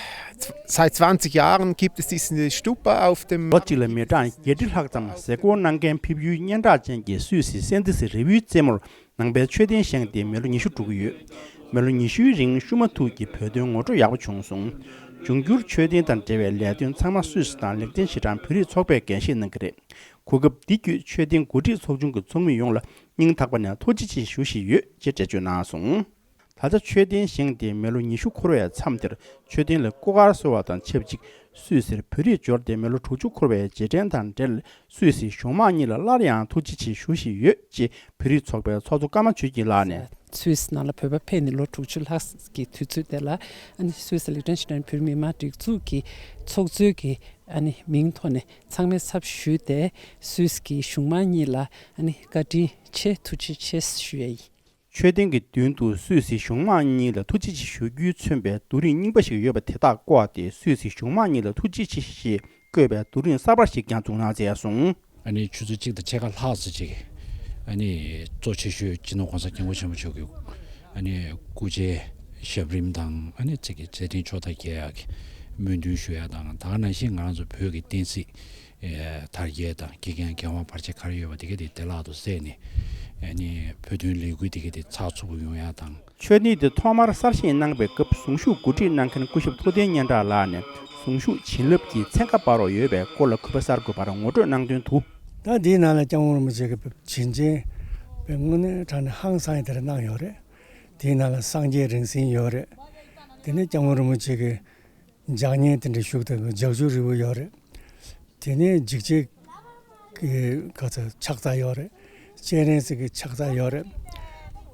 seit zwanzig Jahren gibt es diese Stupa auf dem ལོ་གཅིག་ལ་མི་གྲངས་བརྒྱད་ཁྲི་ལྷག་ཙམ་ཟས་གོ་གནང་མཁན་ཕེབས་ཡུལ་སྙན་གྲགས་ཅན་གྱི་སུད་སི་སན་ཏི་སི་རི་བོའི་རྩེ་མོར་ནང་པའི་མཆོད་རྟེན་བཞེངས་ཏེ་མི་ལོ་ཉི་ཤུ་འགྲོ་གི་ཡོད། མི་ལོ་ཉི་ཤུའི་རིང་ཤུ་མ་ཐུག་གི་བོད་དོན་ངོ་སྤྲོད་ཡག་པོ་བྱུང་སོང་། འབྱུང་འགྱུར་མཆོད་རྟེན་དང་འབྲེལ་བའི་ལས་དོན་ཚང་མ་སུད་སི་དང་ལེགས་ལྡན་ཞི་ཁྲང་བོད་རིགས་ཚོགས་པས་འགན་བཞེས་གནང་གི་རེད། གོ་སྐབས་འདི་བརྒྱུད་མཆོད་རྟེན་འགོ་ཁྲིད་ཚོགས་ཆུང་གི་ཚོགས་མི་ཡོངས་ལ་སྙིང་ཐག་པ་ནས་ཐུགས་རྗེ་ཆེ་ཞུ་བཞིན་ཡོད་ཅེས་འགྲེལ་བརྗོད་གནང་སོང་། ད་ཆ་མཆོད་རྟེན་བཞེངས་ཏེ་མི་ལོ་ཉི་ཤུ་འཁོར་བའི་མཚམས་དེར་མཆོད་རྟེན་ལ་སྐུ་དཀར་གསོལ་བ་དང་ཆབས་ཅིག་སུད་སིར་བོད་རིགས་འབྱོར་ཏེ་མི་ལོ་དྲུག་ཅུ་འཁོར་བའི་རྗེས་དྲན་དང་འབྲེལ་སུད་སིའི་གཞུང་མང་གཉིས་ལ་སླར་ཡང་ཐུགས་རྗེ་ཆེ་ཞུ་བཞིན་ཡོད་ཅེས་བོད་རིགས་ཚོགས་པའི་ཚོགས་གཙོ་ཀརྨ་ཆོས་སྐྱིད་ལགས་ནས། སུད་སི་ནང་ལ་བོད་པ་ཕེབས་ནས་ལོ་དྲུག་ཅུ་ལྷག་གི་དུས་ཚོད་དེ་ལ་ཨ་ནི་སུད་སི་ལེགས་ལྡན་ཞི་ཁྲང་བོད་མི་མང་སྒྲིག་འཛུགས་ཀྱི་ཚོགས་གཙོའི་གི་ཨ་ནི་མིང་ཐོག་ནས་ཚང་མའི་ཚབ་ཞུས་ཏེ་སུད་སི་གི་གཞུང་མང་གཉིས་ལ་ཨ་ནི་བཀའ་དྲིན་ཆེ་ཐུགས་རྗེ་ཆེ་ཞུ་ཡ་ཡིན། མཆོད་རྟེན་གྱི་མདུན་དུ་སུད་སི་གཞུང་མང་གཉིས་ལ་ཐུགས་རྗེ་ཆེ་ཞུ་རྒྱུའི་མཚོན་པའི་རྡོ་རིང་རྙིང་པ་ཞིག་ཡོད་པ་དེ་དག་བཀོག་སྟེ་སུད་སི་གཞུང་མང་གཉིས་ལ་ཐུགས་རྗེ་ཆེ་ཞེས་བཀོད་པའི་རྡོ་རིང་གསར་པ་ཞིག་ཀྱང་བཙུགས་གནང་མཛད་སོང་། ཨ་ནི་ཆུ་ཚོད་གཅིག་དང་ཕྱེད་ཀ་ལྷག་ཙམ་ཅིག་ཨ་ནི་གཙོ་ཆེ་ཤོས་སྤྱི་ནོར་༸གོང་ས་༸སྐྱབས་མགོན་ཆེན་པོ་མཆོག་གི་ཨ་ནི་སྐུ་ཕྱྭའི་ཞབས་རིམ་དང་ཨ་ནི་ཚིག་གི་མཛད་འཕྲིན་ཕྱོགས་མཐའ་རྒྱས་ཡག་གི་ སྨོན་འདུན་ཞུ་ཡ་དང་། ད་ག་ནང་བཞིན་ང་རང་ཚོ་བོད་ཀྱི་བསྟན་སྲིད་ཨེ་དར་རྒྱས་དང་། དགེ་རྒན་རྒྱལ་དབང་བར་ཆད་ག་རེ་ཡོད་པ་དེ་ག་དེ་བདེ་བླག་ཏུ་སེལ་ནས། ཨ་ནི་བོད་དོན་ལས་འགུལ་དེ་ག་དེ་ཚགས་ཚུད་པོ་ཡོང་ཡ་དང་། ཆོས་སྡེ་འདི་ཐོག་མར་གསར་བཞེངས་གནང་བའི་སྐབས་གཟུངས་གཞུག་གོ་སྒྲིག་གནང་མཁན་སྐུ་ཞབས་ཐུབ་བསྟན་སྙན་གྲགས་ལགས་ནས་གཟུངས་གཞུག་བྱིན་རླབས་ཀྱི་ཚན་ཁ་སྤར་རོགས་ཡོད་པའི་སྐོར་ལ་གུས་པ་གསར་འགོད་པར་ངོ་སྤྲོད་གནང་དོན་དུ། ད་འདིའི་ནང་ལ་སྐྱབས་མགོན་རིན་པོ་ཆེ་གི་བྱིན་ཅན་པའི་དངོས་གནས་དྲང་གནས་ཧང་སང་ཡ་དེ་འདྲ་གནང་ཡོད་རེད། དེའི་ནང་ལ་སངས་རྒྱས་རིང་བསྲེལ་ཡོད་རེད། དེ་ནས་སྐྱབས་མགོན་རིན་པོ་ཆེ་གི་ལྗགས་བསྙེན་དེ་འདྲ་བཞུགས་དང་ལྗགས་རྒྱུགས་རི་བོ་ཡོད་རེད། དེ་ནས་འཇིགས་བྱེད་ཀྱི་ག་ཚོད་ཕྱག་འཚལ་ཡོད་རེད། སྤྱན་རས་གཟིགས་ཀྱི་ཕྱག་འཚལ་ཡོད་རེད།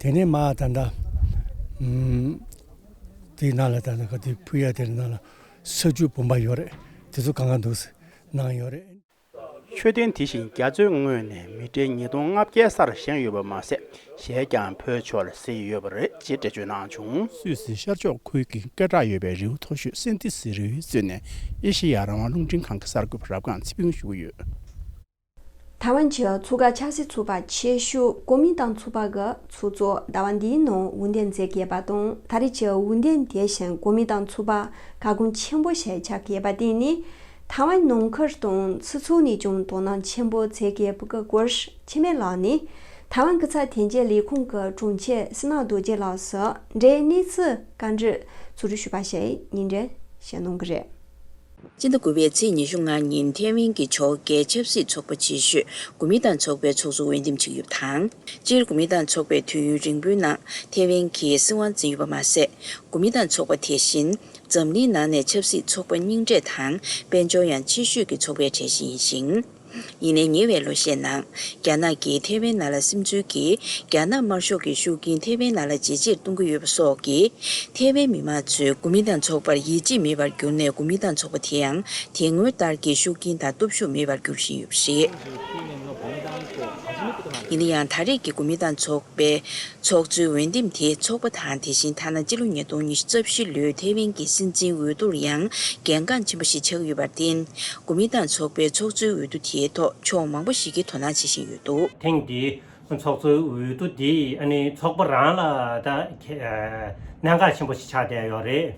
དེ་ནས་མ་ད་ལྟ་ཨུམ་དེའི་ནང་ལ་ད་ལྟ་ག་དེ་ཕུལ་ཡ་དེའི་ནང་ལ་ས་རྒྱུས་བུམ་པ་ཡོད་རེད། དེ་ཚོ་གང་ག་འདུག་སེ་གནང་ཡོད་རེད། མཆོད་རྟེན་དེ་བཞིན་རྒྱ་མཚོའི་ངོས་ནས་མི་ཊར་ཉིས་སྟོང་ལྔ་བརྒྱའི་སར་བཞེངས་ཡོད་པ་མ་ཟད། གཞས་ཀྱང་ཕུལ་ཆོག་ལ་གཟིགས་ཡོད་པ་རེད་ཅེས་འགྲེལ་བརྗོད་གནང་བྱུང་། སུད་སི་ཤར་ཕྱོགས་ཁུལ་གྱི་སྐད་གྲགས་ཡོད་པའི་རི་བོ་མཐོ་ཤོས་སན་ཏི་སི་རི་བོའི་གཙོས་ནས་ཨེ་ཤེ་ཡ་རང་དབང་རླུང་འཕྲིན་ཁང་གི་གསར་འགོད་པ་རབ་སྒང་ཚེ་ཕུན་ཞུ་གི་ཡོད། ཐའེ་ཝན་གྱི་མཚོ་ཁ་ཆབ་སྲིད་ཚོགས་པ་ཆེ་ཤོས་གོ་མིན་ཏང་ཚོགས་པ་གི་ཚོགས་གཙོ་ཟླ་བ་འདིའི་ནང་འོས་འདེམས་མཛད་ཀྱི་ཡོད་པ་དང་། ད་རེས་ཀྱི་འོས་འདེམས་དེ་བཞིན་གོ་མིན་ཏང་ཚོགས་པ་ཁ་སྐོང་ཆེན་པོ་ཞིག་ཆགས་ཀྱི་ཡོད་པ་དེ་ནི། ཐའེ་ཝན་ནང་ཁུལ་དང་ཕྱི་ཕྱོགས་ནས་ཀྱང་དོ་སྣང་ཆེན་པོ་མཛད་ཀྱི་ཡོད་པའི་སྐོར་འཆི་མེད་ལགས་ནས་ཐའེ་ཝན་སྐུ་ཚབ་དོན་གཅོད་ལས་ཁུངས་ཀྱི་དྲུང་ཆེ་སི་ནག་རྡོ་རྗེ་ལགས་སུ་འབྲེལ་གནས་ཚུལ་བཀའ་འདྲི་ཚོགས་སྒྲིག་ཞུས་པ་ཞིག་སྙན་སྒྲོན་ཞུ་གནང་གི་རེད། སྤྱི་ཟླ་དགུ་པའི་ཚེས་ཉི་ཤུ་ལྔ་ཉིན་ཐའེ་ཝན་གྱི་ཕྱོགས་འགལ་ཆབ་སྲིད་ཚོགས་པ་ཆེ་ཤོས་གོ་མིན་ཏང་ཚོགས་པའི་ཚོགས་གཙོ་འོས་འདེམས་བྱེད་ཀྱི་ཡོད་པ་དང་། སྤྱིར་གོ་མིན་ཏང་ཚོགས་པས་དུས་ཡུན་རིང་པོའི་ནང་ཐའེ་ཝན་གྱི་སྲིད་དབང་འཛིན་ཡོད་པ་མ་ཟད། གོ་མིན་ཏང་ཚོགས་པ་དེ་བཞིན་འཛམ་གླིང་ནང་ནས་ཆབ་སྲིད་ཚོགས་པ་རྙིང་གྲས་དང་དཔལ་འབྱོར་ཡང་ཆེ་ཤོས་ཀྱི་ཚོགས་པའི་གྲས་ཤིག་ཡིན་ཞིང་། ཡིན་ནའི་ཉེ་བའི་ལོ་ཤས་ནང་རྒྱ་ནག་གིས་ཐའེ་ཝན་ནང་ལ་སིམ་འཛུལ་གྱིས་རྒྱ་ནག་དམར་ཤོག་གི་ཤུགས་རྐྱེན་ཐའེ་ཝན་ནང་ལ་ཇེ་ཆེར་གཏོང་གི་ཡོད་པ་སོགས་ཀྱིས་ཐའེ་ཝན་མི་མང་ཚོས་གོ་མིན་ཏང་ཚོགས་པར་ཡིད་ཆེས་མེད་པར་གྱུར་ནས། གོ་མིན་ཏང་ཚོགས་པ་དེ་ཡང་དེ་སྔོན་ལྟར་གྱི་ཤུགས་རྐྱེན་དང་སྟོབས་ཤུགས་མེད་པར་འགྱུར་བཞིན་ཡོད་པ་རེད། ཡིན་ན་ཡང་ད་རེས་ཀྱི་གོ་མིན་ཏང་ཚོགས་པའི་ཚོགས་གཙོའི་འོས་འདེམས་དེ་ཚོགས་པ་དང་། དེ་བཞིན་ཐ་ན་སྤྱི་ལོ་ཉིས་སྟོང་ཉི་ཤུ་རྩ་བཞི་ལོའི་ཐའེ་ཝན་གྱི་སྲིད་འཛིན་འོས་བསྡུར་ཡང་གལ་འགངས་ཆེན་པོ་ཞིག་ཆགས་ཀྱི་ཡོད་པར་བརྟེན། གོ་མིན་ཏང་ཚོགས་པའི་ཚོགས་གཙོའི་འོས་བསྡུ་དེའི་ཐོག་ཕྱོགས་མང་པོ་ཞིག་གིས་དོ་སྣང་བྱེད་བཞིན་ཡོད་འདུག། ཐེངས་འདིའི་ཚོགས་གཙོའི་འོས་བསྡུ་འདི་ཨ་ནི་ཚོགས་པ་རང་ལ་ད་གལ་གནད་འགག་ཆེན་པོ་ཞིག་ཆགས་བསྡད་ཡོད་རེད།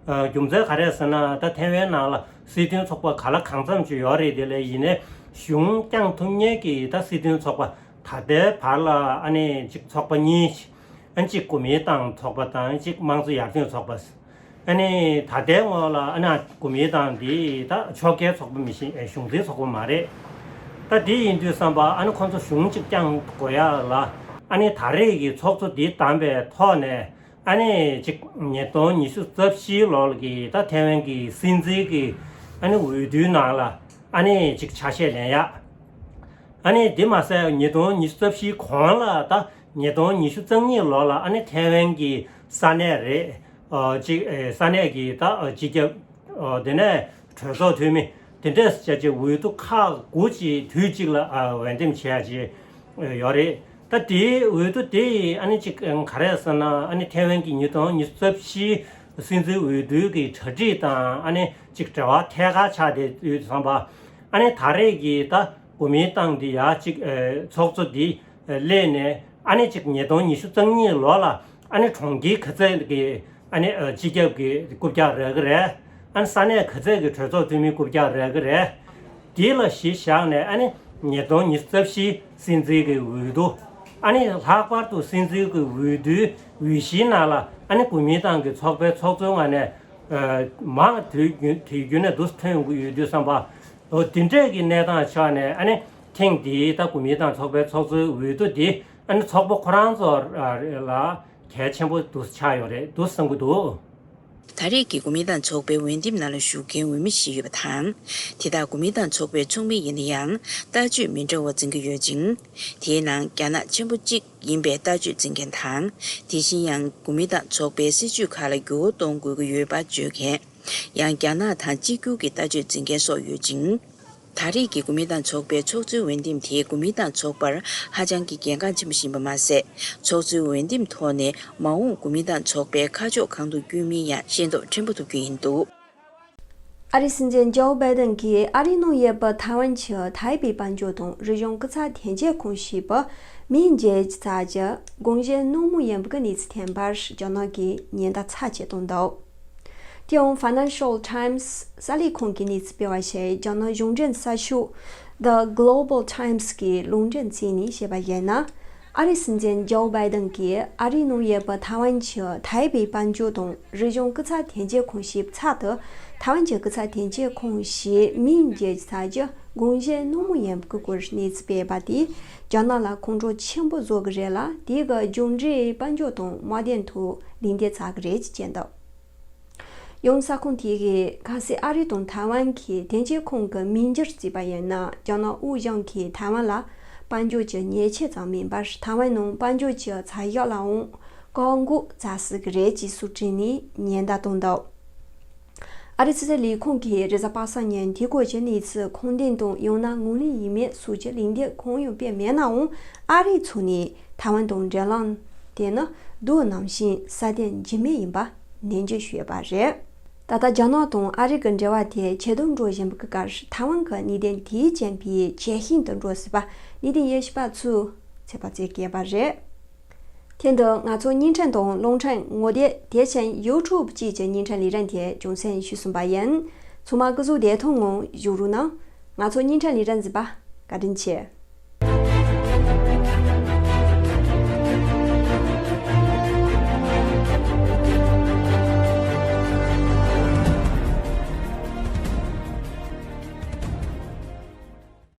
ཨ་རྒྱུ་མཚན་ག་རེ་ཟེར་ན། ད་ཐའེ་ཝན་ནང་ལ་སྲིད་དོན་ཚོགས་པ་ག་ལ་གང་འཚམ་ཅིག་ཡོད་རེད། དེ་ལས་ཡིན་ནའི་གཞུང་བསྐྱངས་ཐུབ་མཁན་གྱི་ད་སྲིད་དོན་ཚོགས་པ་ད་ལྟའི་བར་ལ་ཨ་ནི་གཅིག་ཚོགས་པ་གཉིས། ཨ་གཅིག་གོ་མིན་ཏང་ཚོགས་པ་དང་གཅིག་དམངས་གཙོ་ཡར་ཐོན་ཚོགས་པ། ཨ་ནི་ད་ལྟའི་ངོས་ལ་ཨ་ནི་གོ་མིན་ཏང་འདི་ད་ཕྱོགས་འགལ་ཚོགས་པ་མི་ཤེས། གཞུང་འཛིན་ཚོགས་པ་མ་རེད། ད་འདི་ཡིན་དུས་ཙམ་པ་ཨ་ནི་ཁོང་ཚོ་གཞུང་གཅིག་བསྐྱངས་དགོས་ཡ་ལ། ཨ་ནི་ད་རེས་ཀྱི་ཚོགས་གཙོ་འདི་བདམས་པའི་ཐོག་ནས། ཨ་ནི་གཅིག་ཉིས་སྟོང་ཉི་ཤུ་རྩ་བཞིའི་ལོ་ལ་གི་ད་ཐའེ་ཝན་གྱི་སྲིད་འཛིན་གྱི་ཨ་ནི་འོས་བསྡུའི་ནང་ལ་ཨ་ནི་གཅིག་ཆ་ཤས་ལེན་ཡ། ཨ་ནི་འདི་མ་ཟད་ཉིས་སྟོང་ཉི་ཤུ་རྩ་བཞིའི་གོང་ལ་ད་ཉིས་སྟོང་ཉི་ཤུ་རྩ་གཉིས་ལོ་ལ་ཨ་ནི་ཐའེ་ཝན་གྱི་ས་གནས་རེད། ཨ་གཅིག་ཨེ་ས་གནས་ཀྱི་ད་ཨ་སྤྱི་ཁྱབ། ཨ་དེ་ནས་གྲོས་ཚོགས་འཐུས་མི་དེ་འདྲས་བྱས་རྗེས་འོས་བསྡུ་ཁག་དགུ་ཅིག་དུས་གཅིག་ལ་ཨ་འོས་འདེམས་བྱས་རྗེས་ཡོད་རེད། ད་དེའི་འོས་བསྡུ་དེ་ཡིས་ཨ་ནི་གཅིག་ག་རེ་ཟེར་ན། ཨ་ནི་ཐའེ་ཝན་གྱི་ཉིས་སྟོང་ཉི་ཤུ་རྩ་བཞིའི་སྲིད་འཛིན་འོས་བསྡུའི་གི་གྲ་སྒྲིག་དང་ཨ་ནི་གཅིག་འབྲེལ་བ་ཐད་ཀར་ཆགས་བསྡད་ཡོད་དུས་ཙམ་པ། ཨ་ནི་ད་རེས་ཀྱི་ད་གོ་མིན་ཏང་འདི་ཡ་གཅིག་ཨ་ཚོགས་གཙོ་འདི་སླེབས་ནས། ཨ་ནི་གཅིག་ཉིས་སྟོང་ཉི་ཤུ་རྩ་གཉིས་ལོ་ལ་ཨ་ནི་གྲོང་ཁྱེར་ག་ཚད་ཀྱི་ཨ་ནི་ཨ་སྤྱི་ཁྱབ་ཀྱི་རྐུབ་བཀྱག་རག་གི་རེད། ཨ་ནི་ས་གནས་ག་ཚད་ཀྱི་གྲོས་ཚོགས་འཐུས་མི་རྐུབ་བཀྱག་རག་གི་རེད། དེ་ལ་གཞི་བཞག་ནས་ཨ་ནི་ཉིས་སྟོང་ཉི་ཤུ་རྩ་བཞི་སྲིད་འཛིན་གྱི་འོས་བསྡུ། ཨ་ནི་ལྷག་པར་དུ་སྲིད་འཛིན་གྱི་འོས་བསྡུའི་འོས་གཞིའི་ནང་ལ་ཨ་ནི་གོ་མིན་ཏང་གི་ཚོགས་པའི་ཚོགས་གཙོའི་ངོས་ནས་ཨ་མང་དུས་རྒྱུན་དུས་རྒྱུན་ནས་འདུ་ཐོན་ཡོང་གི་ཡོད་དུས་ཙམ་པ། འོ་དེ་འདྲས་ཀྱི་གནས་སྟངས་ཆགས་ནས། ཨ་ནི་ཐེངས་འདིའི་ད་གོ་མིན་ཏང་ཚོགས་པའི་ཚོགས་གཙོའི་འོས་བསྡུ་འདི་ཨ་ནི་ཚོགས་པ་ཁོ་རང་ཚོ་ལ་གལ་ཆེན་པོ་འདུག་ཆགས་ཡོད་རེད་འདུག་བསམ་གྱི་འདུག། ད་རེས་ཀྱི་གོ་མིན་ཏང་ཚོགས་པའི་འོས་འདེམས་ནང་ལ་ཞུགས་མཁན་འོས་མི་བཞི་ཡོད་པ་དང་། དེ་དག་གོ་མིན་ཏང་ཚོགས་པའི་ཚོགས་མི་ཡིན་ན་ཡང་ལྟ་སྤྱོད་མི་འདྲ་བ་འཛིན་གྱི་ཡོད་ཅིང་། དེའི་ནང་རྒྱ་ནག་ཆེན་པོ་གཅིག་ཡིན་པའི་ལྟ་སྤྱོད་འཛིན་མཁན་དང་། དེ་བཞིན་ཡང་གོ་མིན་ཏང་ཚོགས་པའི་སྲིད་བྱུས་ཁག་ལ་འགྱུར་བ་གཏོང་དགོས་ཀྱི་ཡོད་པ་བརྗོད་མཁན། ཡང་རྒྱ་ནག་དང་གཅིག་གྱུར་གྱི་ལྟ་སྤྱོད་འཛིན་མཁན་སོགས་ཡོད་ཅིང་། ད་རེས་ཀྱི་གོ་མིན་ཏང་ཚོགས་པའི་ཚོགས་གཙོའི་འོས་འདེམས་དེ་གོ་མིན་ཏང་ཚོགས་པར་ཧ་ཅང་གི་གལ་འགངས་ཆེན་པོ་ཞིག་ཡིན་པ་མ་ཟད། ཚོགས་གཙོའི་འོས་འདེམས་ཐོག་ནས་མ་འོངས་གོ་མིན་ཏང་ཚོགས་པའི་ཁ་ཕྱོགས་གང་དུ་བསྐྱོད་མིན་ཡང་ཤེས་རྟོགས་ཕྲན་བུ་ཐུབ་རྒྱུ་ཡིན་འདུག། ཨ་རིའི་སྲིད་འཛིན་ཇོ་བྷའི་ཏན་གྱིས་ཨ་རིའི་ནང་ཡོད་པའི་ཐའེ་ཝན་གྱི་ཐའེ་པེ་དཔལ་འབྱོར་དང་རིག་གཞུང་སྐུ་ཚབ་དོན་གཅོད་ཁང་ཞེས་པ་མིང་བརྗེ་བྱས་ཀྱི་དགོངས་བཞེས་གནང་མུས་ཡིན་པའི་གནས་ཚུལ་ཐོན་པར་རྒྱ་ནག་གིས་ཉེན་བརྡ་ཚབས་ཆེ་བཏང་འདུག། དེ་ཡང་Financial Times གསར་ལས་ཁང་གིས་གནས་ཚུལ་སྤེལ་བར་གཞིགས། རྒྱ་ནག་གཞུང་འབྲེལ་གསར་ཤོག་The Global Times གིས་ལུང་འདྲེན་བྱས་ནས་བཤད་པར་བྱས་ན། ཨ་རིའི་སྲིད་འཛིན་ཇོ་བྷའི་ཏན་གྱིས་ཨ་རིའི་ནང་ཡོད་པའི་ཐའེ་ཝན་གྱི་ཐའེ་པེ་དཔལ་འབྱོར་དང་རིག་གཞུང་སྐུ་ཚབ་དོན་གཅོད་ཁང་ཞིག་ཚབ་ཏུ་ཐའེ་ཝན་གྱི་སྐུ་ཚབ་དོན་གཅོད་ཁང་ཞིག་མིང་བརྗེ་བྱ་རྒྱུ་དགོངས་བཞེས་གནང་མུས་ཡིན་པའི་སྐོར་གནས་ཚུལ་སྤེལ་བ་དེས་རྒྱ་ནག་ལ་ཁོང་ཁྲོ་ཆེན་པོ་བཟོ་གི་རེད་ལ། དེ་གི་རྒྱུ་འབྲས་དཔལ་འབྱོར་དང་དམག་དོན་ཐོག་ལན་འདེབས་བྱ་གི་རེད་ཅེས་བརྗོད་འདུག་ཡང་གསར་ཁང་དེ་གིས་གལ་སྲིད་ཨ་རི་དང་ཐའེ་ཝན་གྱི་དོན་གཅོད་ཁང་གི་མིང་བསྒྱུར་བྱས་པ་ཡིན་ན། རྒྱ་ནག་དབུས་གཞུང་གིས་ཐའེ་ཝན་ལ་དཔལ་འབྱོར་གྱི་ཉེས་ཆད་ཙམ་མིན་པར་ཐའེ་ཝན་ནང་དཔལ་འབྱོར་གྱི་བྱ་གཞག་ལའང་བཀག་འགོག་བྱ་སྲིད་ཀྱི་རེད་ཅེས་སུ་བྲིས་ནས་ཉེན་བརྡ་བཏང་འདུག་ཨ་རིའི་ཕྱི་སྲིད་ལས་ཁུངས་ཀྱིས་རེས་གཟའ་པ་སངས་ཉིན་དེ་སྐོར་གྱི་གནས་ཚུལ་ཁུངས་ལྡན་དང་ཡང་ན་ངོས་ལེན་ཡིན་མིན་སོགས་ཀྱི་ལན་འདེབས་གང་ཡང་སྤེལ་མེད་ནའང་། ཨ་རིའི་ཕྱོགས་ནས་ཐའེ་ཝན་དང་འབྲེལ་ལམ་དེ་ནི་དུས་ནམ་བཞིན་སྲ་བརྟན་འཇིགས་མེད་ཡིན་པ་ནན་བརྗོད་ཞུས་པ་རེད། ད་ལྟ་རྒྱ་ནག་དང་ཨ་རི་གི་འབྲེལ་བ་དེ་ཇེ་སྡུག་འགྲོ་བཞིན་པའི་སྐབས། ཐའེ་ཝན་གྱི་གནད་དོན་དེས་རྐྱེན་པས་ཇེ་ཞན་དུ་འགྲོ་སྲིད་པ་གནད་དོན་དབྱེ་ཞིབ་པ་ཚོས་ཚོད་དཔག་བྱེད་ཀྱི་ཡོད་པ་རེད། དེ་འདི་ང་ཚོ་བརྙན་འཕྲིན་དང་རླུང་འཕྲིན་ངོ་དེབ། དེ་བཞིན་YouTube བཅས་ཀྱི་བརྙན་འཕྲིན་ལས་རིམ་དེ་རྒྱང་སྲིང་ཞུས་ཟིན་པ་ཡིན། ཚང་མ་སྐུ་གཟུགས་བདེ་ཐང་ངང་བཞུགས་རོགས་གནང་། ང་ཚོ་བརྙན་འཕྲིན་ལས་རིམ་གཟིགས་པར་བཀའ་དྲིན་ཆེ།